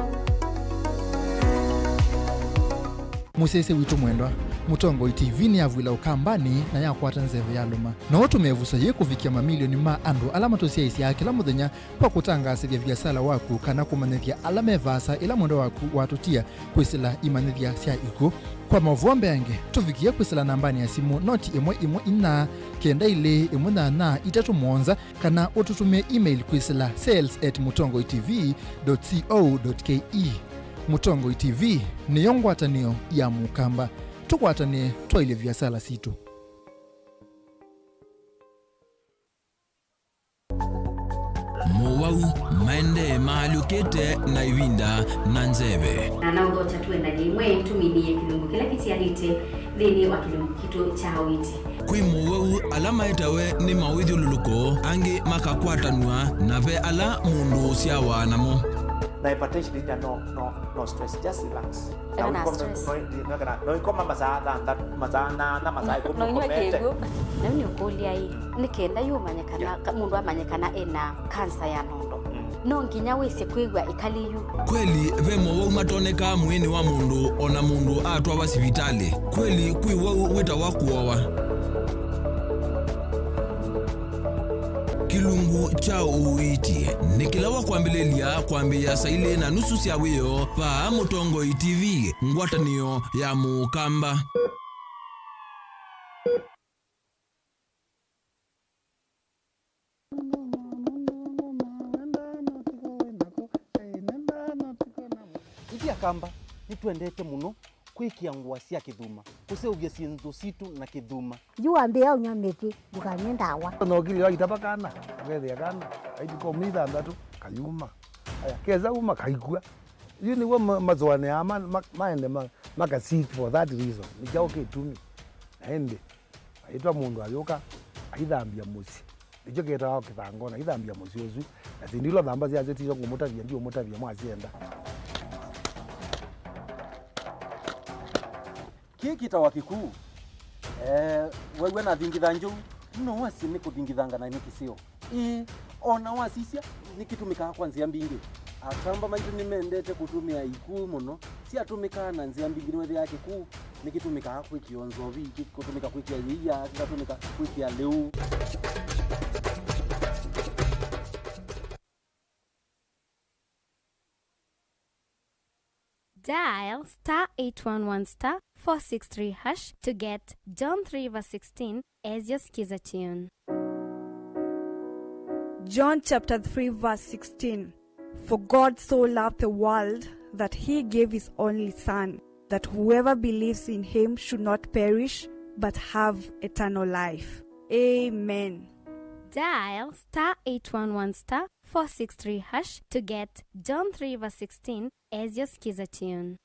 Mũsyaĩĩsya witũ mwendwa, Mũtongoi T V nĩyavw'ĩla Ũkambanĩ na yakwata nzeve yalũma. No ũtũme ĩvuso yĩĩ kũvikĩa mamilioni ma andũ ala matũsyaĩĩsyaa kĩla mũthenya kwa kũtangaasĩthya viasala waku kana kũmanyĩthya ala me vaasa ĩla mwendwa waku watũtia kwĩsĩla imanyĩthya sya ikw'ũ. Kwa maũvoo mbeange, tũvikĩe kwĩsĩla nambanĩ ya simũ noti ĩmwe ĩmwe inya kenda ilĩ ĩmwe nyanya itatũ mũonza, kana ũtũtũmĩe email kwĩsĩla sales at mũtongoi T V dot co dot K E. Mũtongoi T V nĩyo ngwatanĩo ya Mũkamba. Tũkwatanĩe twaĩlye viasala sitũ. Mowau maendee maalyũkĩte na ĩvinda na nzeve. Na naũthokya tũendany'e ĩmwe tũminĩe kĩlungu kĩla kĩtialĩte nthĩnĩ wa kĩlungu kitũ kya ũiiti. Kwĩ mowau ala maetawe nĩ mawĩthyũlũlũko, angĩ makakwatanw'a, na ve ala mũndũ ũsyawa namo. Na hypertension ĩna no, no, no stress, just relax. Eka na stress. No, no, no, no ikoma masaa thanthatũ, masaa nana, masaa ĩkũmi. No inywe ũkomete. Kĩw'ũ. Na nĩ ũkũlya ĩ, nĩ kenda yu ũmanye kana, yeah, ka-, mũndũ amanye kana ena kansa ya nondo. Mm. No nginya wĩsĩ kwĩw'a ĩkalĩ yu. Kweli ve mowau matonekaa mwĩĩnĩ wa mũndũ o na mũndũ atwawa sivitalĩ? Kweli kwĩ wau wĩtawa kũowa? Kĩlungu kya ũiiti nĩ kĩla wa kwambĩlĩlya kwambĩĩa saa ilĩ na nusu sya wĩoo vaa Mũtongoi T V, ngwatanĩo ya Mũkamba. Ithyĩ Akamba nĩtwendete mũno kwĩkĩa ngũa sya kĩthuma, kũseũvya syĩndũ sitũ na kĩthuma. Yu wambĩĩa ũnyw'a mĩtĩ, ndũkanywe ndawa. Nokilĩ waitava kana, ũkethĩa kana, kaitũ ka myei thanthatũ, kayuma. Aya, kesa uma, kaikw'a. Yu nĩw'o ma-, masũanĩaa ma-, ma-, maende ma-, maka seek for that reason. Nĩ kyaũ kĩtumi? Na ĩndĩ, aitwa mũndũ ayũka, aithambya mũsyĩ. Nĩkyo kĩtawa kĩthangona, aithambya mũsyĩ ũsu. Na syĩndũ ila ũthamba syasyo tisyo ngũmũtavya, ndiũmũtavya mwasyenda. Kĩĩ kĩtawa kĩkuu. Eh, wew'a nathingitha njou, no wasye nĩ kũthingithanga na nĩ kĩseo. Ĩĩ, o na wasisya, nĩkĩtũmĩkaa kwa nzĩa mbingĩ. Akamba maitũ nĩmendete kũtũmĩa ikuu mũno. Syatũmĩkaa na nzĩa mbingĩ, nĩwethĩaa kĩkuu nĩkĩtũmĩkaa kwĩkĩa nzovi, kĩkũtũmĩka kwĩkĩa yĩia, kĩkatũmĩka kwĩkĩa lĩu. Dial star eight one one star four six three hash to get John three verse sixteen as your Skiza tune. John chapter three verse sixteen. For God so loved the world that he gave his only Son, that whoever believes in him should not perish but have eternal life. Amen. Dial star eight one one star four six three hash to get John three verse sixteen as your Skiza tune.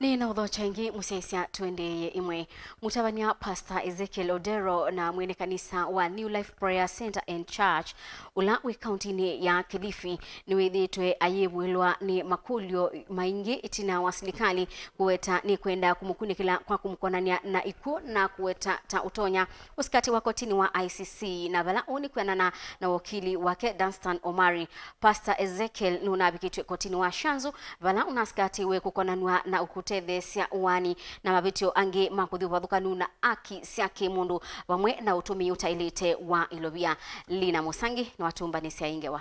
Nĩnaũthokya ĩngĩ mũsyaĩĩsya tũendeeye ĩmwe. Mũtavany'a Pastor Ezekiel Odero na mwene kanisa wa New Life Prayer Center and Church, ũla wĩ kauntinĩ ya Kilifi, nĩwĩthĩĩtwe ayĩvũĩlwa nĩ makũlyo maingĩ ĩtina wa silikalĩ kũweta nĩkwenda kũmũkunĩkĩla kwa kũmũkonany'a na ikw'ũ na kũweta ta ũtonya ũsikatĩwa kotinĩ wa I C C, na vala ũũ nĩ kwĩanana na wakili wake Dunstan Omari. Pastor Ezekiel nũnavikĩtw'e kotinĩ wa Shanzu, vala ũnasikatĩwe kũkonanw'a na kũtetheesya ũaani na mavĩtyo angĩ ma kũthi ũvathũkanu na aki sya kĩ-mũndũ, vamwe na ũtũmĩi ũtaĩlĩte wa ilovia. Lina Mũsangi nĩwatũmbanĩsya ĩ ngewa.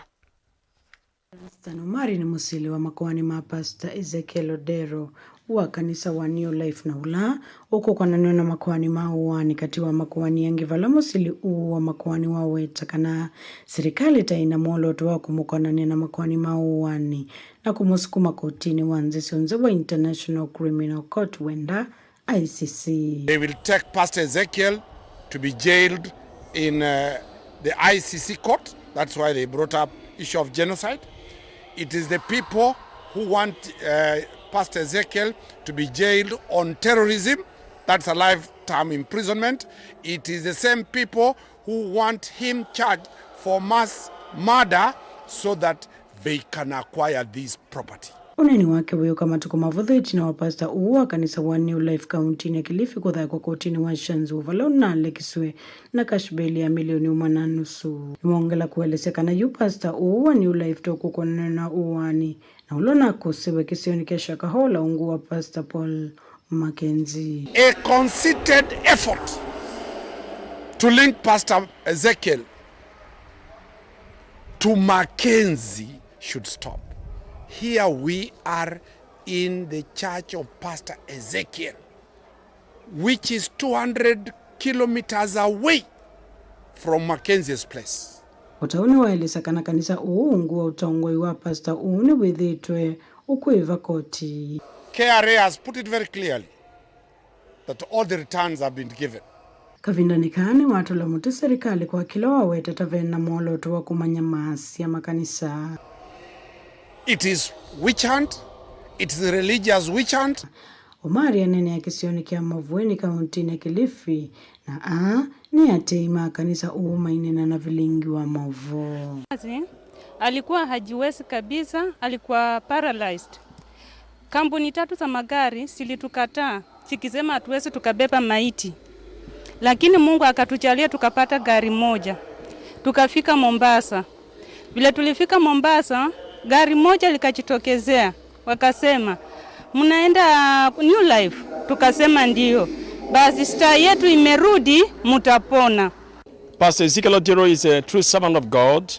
Stan Omari nĩ mũsili wa makoani ma Pastor Ezekiel Odero wa kanisa wa New Life, na ũla ũkũkonanw'a na makoani ma ũaani katĩ wa makoani angĩ, vala mũsili ũũ wa makoani waweta kana silikalĩ ta ĩna mwolooto wa kũmũkonany'a na makoani ma ũaani na kũmũsukuma kotinĩ wa nzĩ syonthe wa International Criminal Court, wenda I C C. They will take Pastor Ezekiel to be jailed in uh, the I C C court. That's why they brought up issue of genocide. It is the people who want uh, Pastor Ezekiel to be jailed on terrorism. That's a lifetime imprisonment. It is the same people who want him charged for mass murder so that they can acquire this property. Ũneeni wake wĩũka matukũ mavũthũ ĩtina wa pastor ũũ wa kanisa wa New Life kauntinĩ ya Kilifi kũthakwa kotinĩ wa Shanzu, vala ũnalekiswe na cash bail ya milioni ũmwe na nusu. Nĩwaongela kũelesya kana yu pastor ũũ wa New Life tokũkonanw'a na ũaani, na ũla ũnakũsĩwe kĩsionĩ kya Shakahola ungu wa Pastor Paul Mackenzie. A concerted effort to link Pastor Ezekiel to Mackenzie should stop. Here we are in the church of Pastor Ezekiel, which is two hundred kilometers away from Mackenzie's place. Ũtau nĩwaelesya kana kanisa ũũ ungu wa ũtongoi wa pastor ũũ nĩwĩthĩĩtwe ũkwĩva koti. K R A has put it very clearly that all the returns have been given. Kavindanĩ kaa nĩwatũla mũtĩ silikalĩ kwa kĩla waweta ta ve na mwolooto wa kũmanyamaasya makanisa. It is witch hunt. It is religious witch hunt. Omari aneenea kĩsionĩ kya Mavueni kauntinĩ ya Kilifi, na aa nĩ aatĩĩi ma kanisa ũũ maineena na vilingi wa maũvoo. Basi, alikuwa hajiwezi kabisa, alikuwa paralyzed. Kampuni tatu za magari zilitukataa, zikisema hatuwezi tukabeba maiti. Lakini Mungu akatujalia tukapata gari moja. Tukafika Mombasa. Vile tulifika Mombasa, gari moja likajitokezea. Wakasema, "Mnaenda New Life?" Tukasema, "Ndio." "Basi star yetu imerudi, mutapona." Pastor Ezekiel Odero is a true servant of God.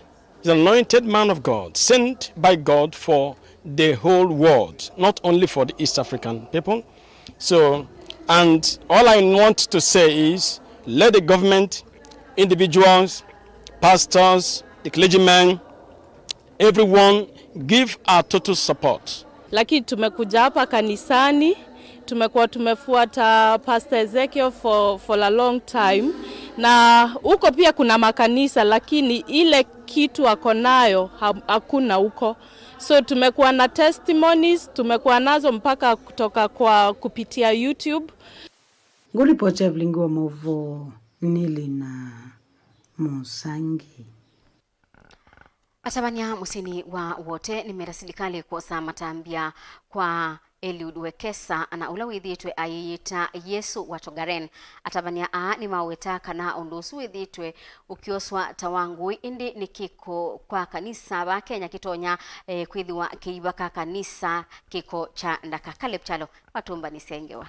He's an anointed man of God, sent by God for the whole world, not only for the East African people. So, and all I want to say is, let the government, individuals, pastors, the clergymen, everyone give our total support. Lakini tumekuja hapa kanisani, tumekuwa tumefuata Pastor Ezekiel for, for a long time, na huko pia kuna makanisa, lakini ile kitu ako nayo ha-, hakuna huko. So tumekuwa na testimonies, tumekuwa nazo mpaka kutoka kwa kupitia YouTube. Ngũripoti ya vilingi wa maũvoo nĩ Lina Mũsangi. Atavany'a mũsyĩnĩ wa Wote nĩmenda silikalĩ kwosa matambya kwa Eliud Wekesa, na ũla wĩthĩĩtwe ayĩyĩta Yesu wa Tongaren. Atavany'a aa nĩmaweta kana ũndũ ũsu wĩthĩĩtwe ũkyoswa ta wa ngũĩ, ĩndĩ nĩ kĩko kwa kanisa va Kenya kĩtonya, eh, kwĩthĩwa kĩivaka kanisa kĩko kya ndaka. Caleb Kyalo atũmbanĩsya ngewa.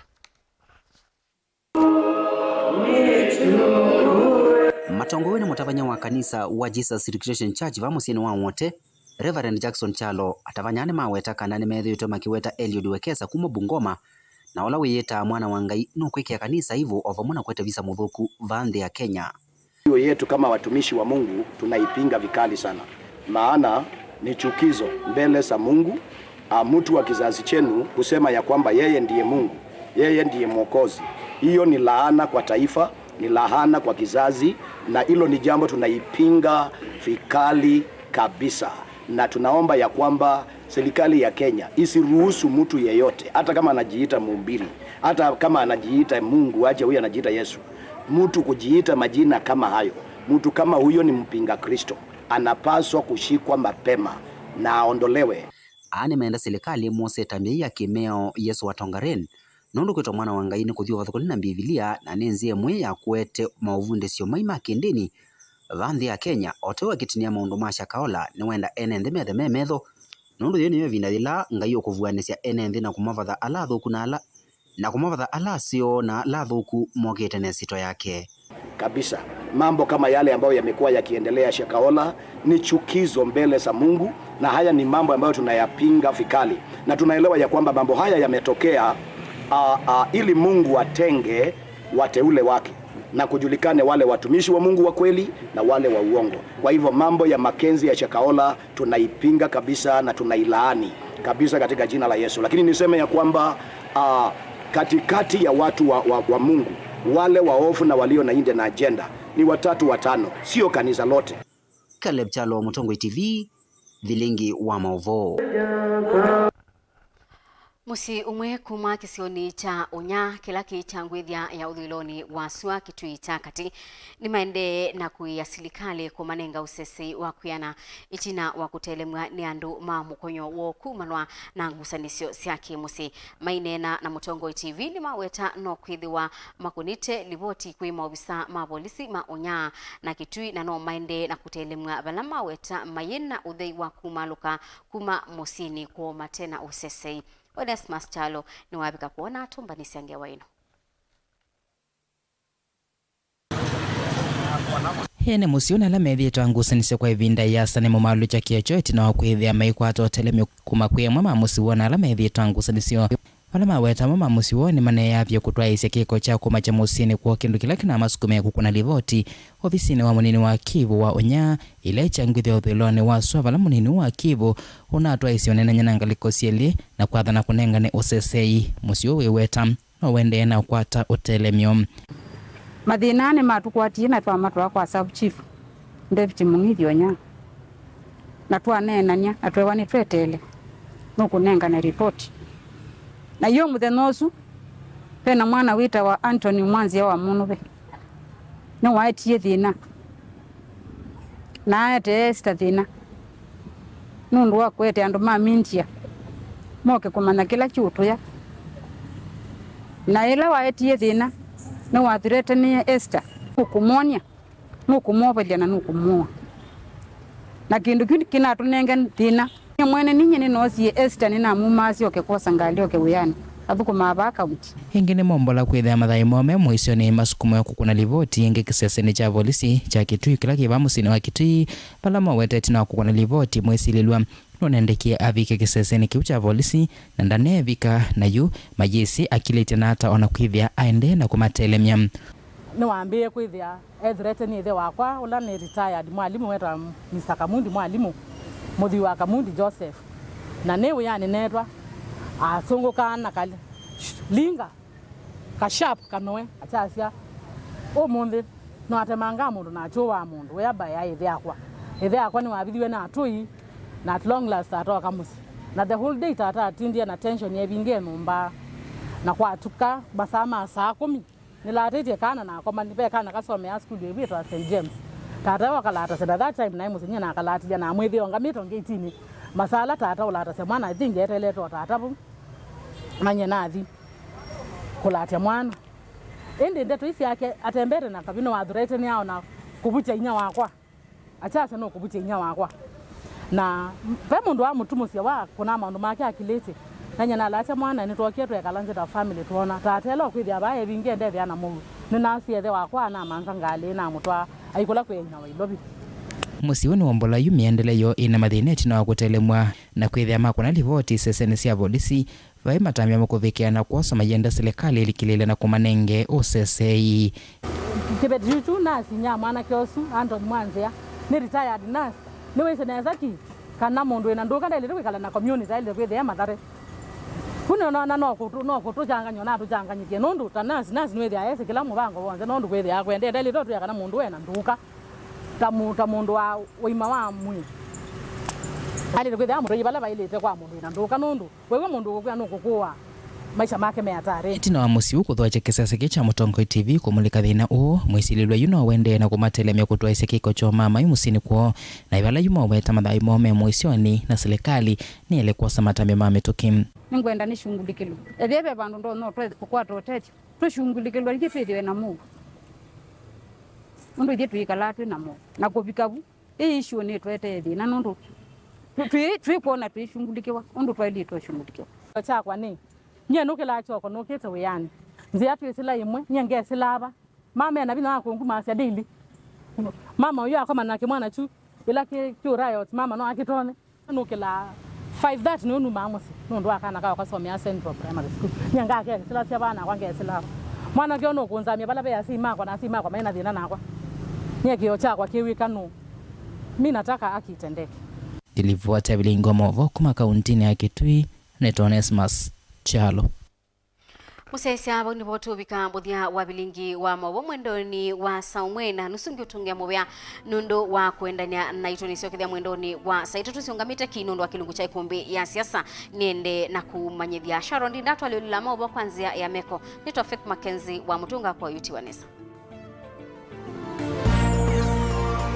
Matongoew'e nĩ mũtavany'a wa kanisa wa Jesus Restoration Church va mũsyĩnĩ wa Wote, Reverend Jackson Kyalo, atavany'a nĩmaweta kana nĩmethĩĩtwe makĩweta Eliud Wekesa kuma Bungoma, na ũla wĩyĩtaa mwana wa Ngai nũkwĩkĩa kanisa ivũ o vamwe na kũete visa mũthũku vaa nthĩ ya Kenya. Hiyo yetu kama watumishi wa Mungu tunaipinga vikali sana, maana ni chukizo mbele za Mungu, ah, mtu wa kizazi chenu kusema ya kwamba yeye ndiye Mungu, yeye ndiye Mwokozi. Hiyo ni laana kwa taifa, ni laana kwa kizazi, na hilo ni jambo tunaipinga vikali kabisa. Na tunaomba ya kwamba serikali ya Kenya isiruhusu mtu yeyote, hata kama anajiita mhubiri, hata kama anajiita Mungu, aje huyo anajiita Yesu, mtu kujiita majina kama hayo, mtu kama huyo ni mpinga Kristo, anapaswa kushikwa mapema na aondolewe. Aa nĩmenda silikalĩ ĩmwose ĩtambya yĩĩ ya kĩmeo Yesu wa Tongaren, nũndũ kwĩtwa mwana wa Ngai nĩ kũthi ũvathũkany'o na Mbivilia, na nĩ nzĩa ĩmwe ya kũete maũvundĩsyo mai ma kĩndĩni. Va nthĩ ya Kenya, o ta ũu akĩtinia maũndũ ma Shakahola, nĩwenda ene nthĩ methe me metho, nũndũ yĩĩ nĩyo ĩvinda yĩla Ngai ũkũvuanĩsya ene nthĩ na kũmavatha ala athũku na ala, na kũmavatha ala aseo na ala athũku mokĩte na ĩsyĩtwa yake. Kabisa. Mambo kama yale ambayo yamekuwa yakiendelea Shakahola ni chukizo mbele za Mungu, na haya ni mambo ambayo tunayapinga vikali, na tunaelewa ya kwamba mambo haya yametokea, ah, ah, ili Mungu atenge wateule wake na kujulikane wale watumishi wa Mungu wa kweli na wale wa uongo. Kwa hivyo mambo ya Mackenzie ya Shakahola tunaipinga kabisa na tunailaani kabisa katika jina la Yesu. Lakini niseme ya kwamba, ah, katikati ya watu wa, wa, wa Mungu, wale waovu na walio na hidden agenda ni watatu watano, sio kanisa lote. Caleb Kyalo, Mũtongoi T V, Vilingi wa Maũvoo. Mũsyĩ ũmwe kuma kĩsionĩ kya Ũnya, kĩla kĩ kya ngwĩthya ya ũthũĩlonĩ wa sua Kitui kya katĩ, nĩmaendee na kũĩĩa silikalĩ kũmanenga ũsesei wa kwĩana ĩtina wa kũtelemw'a nĩ andũ ma mũkonyo woo kumanwa na ngusanĩsyo sya kĩ-mũsyĩ. Maineena na Mũtongoi T V nĩmaweta no kwĩthĩwa makũnĩte livoti kwĩ maovisa ma volisi ma Ũnya na Kitui, na no maendee na kũtelemw'a vala maweta mayĩ na ũthei wa kumalũka kuma mũsyĩnĩ kwoo mate na ũsesei. Onesmus Kyalo nĩwavika kwoo na atũmbanĩsya ngewa ĩno. Ene mũsyĩ ũna ala methĩĩtwe ngusanĩsyo kwa ĩvinda ĩasa nĩmũmalũkya kĩekyo ĩtina wa kwĩthĩa maikwata ũtelemyo kuma kwĩ amwe ma mũsyĩ woo na ala methĩĩtwe ngusanĩsyo. Vala maweta amwe ma mũsyĩ woo nĩmaneeavye kũtwaĩĩsya kĩko kya kũmakya mũsyĩnĩ kwoo, kĩndũ kĩla kĩnamasukumĩe kũkũna livoti ovisinĩ wa mũnini wa Kivu wa Ũnya, ĩla ĩkyangwĩthya ũthũĩlonĩ wa sua vala mũnini wa Kivu ũnatwaĩĩsye ũneenany'a na ngalĩko syelĩ na kwathana kũnengane ũsesei. Mũsyĩ ũũ wĩweta no ũendee na ũkwata ũtelemyo. Mathĩna aa nĩmatũkwatie na twamatwaa kwa Sub Chief David Mũng'ĩthi Ũnya, na twaneenany'a na tweewa nĩtweteele nũkũnengane ripoti. Na yo mũthenya ũsu, ve na mwana wĩtawa Anthony Mwanzĩa wa Mũnũve, nĩwaetie thĩna, na aetee Esther thĩna nũndũ wa kũete andũ ma media moke kũmanya kĩla kĩũtũya. Na ĩla waetie thĩna, nĩwathreatenĩe Esther nũkũmwony'a, nũkũmwovelya na nũkũmũa. Na kĩndũ kĩu kĩnatũnenge thĩna. Nyie mwene ninyie nĩnoosie Esther, nĩnamumaa asyoke kwosa ngalĩ oke wĩanĩ athũkũmaa vaa kaunti. Ĩngĩ nĩmombola kwĩthĩa mathaĩ moo me mũisyonĩ masukumwe kũkũna livoti ĩngĩ kĩsesenĩ kya volisi kya Kitui kĩla kĩ vaa mũsyĩnĩ wa Kitui, vala moweta ĩtina wa kũkũna livoti mwĩsilĩlw'a nũnendekie avike kĩsesenĩ kĩu kya volisi, na ndaneevika, na yu mayĩsĩ akilĩtye na ata ona kwĩthĩa aendee na kũmatelemya. Nĩwambĩĩe kwĩthĩa ethreatenĩe ĩthe wakwa, ũla nĩ retired mwalimũ wetawa Mister Kamundi Mwalimũ, mũthwii wa Kamundi Joseph. Na nĩ wĩanĩ neetwa, asũngũkaa na kalinga ka sharp kanoe, akyasya, ũmũnthĩ no atemangaa mũndũ na akyũaa mũndũ, whereby aĩ ĩthe akwa. Ĩthe akwa nĩwavithiwe na atũi, na at long last tata oka mũsyĩ. Na the whole day tata atindie na tension yevingie nyũmba, na kwatuka masaa ma saa kũmi, nĩlatĩtye kana na akoma, ve kana kasomeaa sukulu ĩvu yĩtawa Saint James. Tata wakalatasya, na that time naĩ mũsyĩ nyie nakalatĩlya, na mwĩthĩo ngamĩtwe ngetinĩ. Masaa ala tata ũlatasya mwana, I think eteelete o tata vau, na nyie nathi kũlatya mwana. Ĩndĩ ndeto ii syake atembete na kavino wathreatenĩaa ona kũvukya inyia wakwa. Akyasya nũkũvukya inyia wakwa. Na ve mũndũ wamũtumũsya wa kũna maũndũ make akilĩtye. Na nyie nalatya mwana, nĩtwookie twekala nzĩ ta family, twoona tata ĩla ũkwĩthĩa vaa evingie ndethĩa na mũuo. Nĩnasya ĩthe wakwa, anamanza ngalĩ namũtwaa aikũla kwĩ inyia wa Ilovi. Mũsyĩ ũũ nĩwombola yu mĩendele yoo ĩna mathĩna ĩtina wa kũtelemw'a na kwĩthĩa makũna livoti isesenĩ sya volisi. Vai matambya makũvikĩa na kwosa mayenda silikalĩ ĩlikĩlĩle na kũmanenge ũsesei. Kĩveti kyu kyu nasinya mwanake ũsu, Anthony Mwanzĩa, nĩ retired nurse. Nĩwĩsĩ nesa ki kana mũndũ wĩna ndũka ndaĩlĩte kwĩkala na community, aĩlĩte kwĩthĩa e Mathare. Ku nĩ- na, na no kũtũ- no kũtũkyangany'a, natũkyanganyĩthye nũndũ ta nurse, nurse nĩwĩthĩaa esĩ kĩla mũvango w'onthe, nũndũ kwĩthĩaa kwendee ndaĩlĩte ũtwĩa kana mũndũ wĩna ndũka ta mũ- ta mũndũ wa ũima wa mwĩĩ. Aĩlĩte kwĩthĩa amũtwaie vala vaĩlĩte kwa mũndũ wĩna ndũka, nũndũ wew'a mũndũ ũkũkwĩa nũkũkũa, maisha make me atarĩ. Ĩtina wa mũsyĩ ũũ kũthokya kĩsese kĩĩ kya Mũtongoi T V kũmulĩka thĩna ũũ, mwĩsilĩlwa yu no ũendee na kũmatelemya kũtwaĩsya kĩko kyoo ma mai mũsyĩnĩ kwoo, na ĩvala yu moweta mathaĩ moo me mũisyonĩ, na silikalĩ nĩyaĩle kwosa matambya ma mĩtũkĩ. Nĩngwenda nĩshungulikĩlwe. Ethĩwa ve vandũ ndonya ũtwe- kũkwata ũtethyo, tũshungulikĩlwe, ithyĩ twĩthĩwe na mũuo. Nũndũ ithyĩ tũikalaa twĩ na mũuo. Na kũvika vu, ĩ issue nĩtũetee thĩna nũndũ twĩ- twĩ- twĩkwona twĩshungulikĩwa ũndũ twaĩlĩte ũshungulikĩwa. Kyakwa nĩ, nyie nũkĩlaa kyoko nũkĩte wĩanĩ. Nzĩa twĩsĩla ĩmwe, nyie ngesĩlaa va. Ma mena vinya wa kũngumasya daily. Mama ũyũ akomana na kĩmwana kyu, ĩla kĩ kyu riot, mama no akĩtone. Nũkĩlaa five thirty nĩũnumaa mũsyĩ nũndũ wa kana kao kasomea Central Primary School. Nyie ngakesĩlasya vaa nakwa ngesĩlaa. Mwanake ũũ nũkũnzamya vala ve asyai makwa na asyai makwa maĩ na thĩna nakwa. Nyie kĩo kyakwa kĩw'ĩka nũũ. Mi nataka haki itendeke. Ndilivoti ya vilingi wa maũvoo kuma kauntinĩ ya Kitui, nĩtwa Onesmus Kyalo. Mũsyaĩĩsya, vau nĩvo tũvika mũthya wa vilingi wa maũvoo mwendonĩ wa saa ũmwe na nusu. Ngĩũtũngĩa mũvea nũndũ wa kũendany'a naitũ. Nĩsyokethya mwendonĩ wa saa itatũ syĩũngamĩte ki nũndũ wa kĩlungu kya ĩkũmbĩ ya siasa. Nĩende na kũmanyĩthya Sharon Ndinda twalĩũlĩla maũvoo kwa nzĩa ya meko. Nĩtwa Faith Mackenzie wa Mũtũnga kwa ũyuti wa nesa.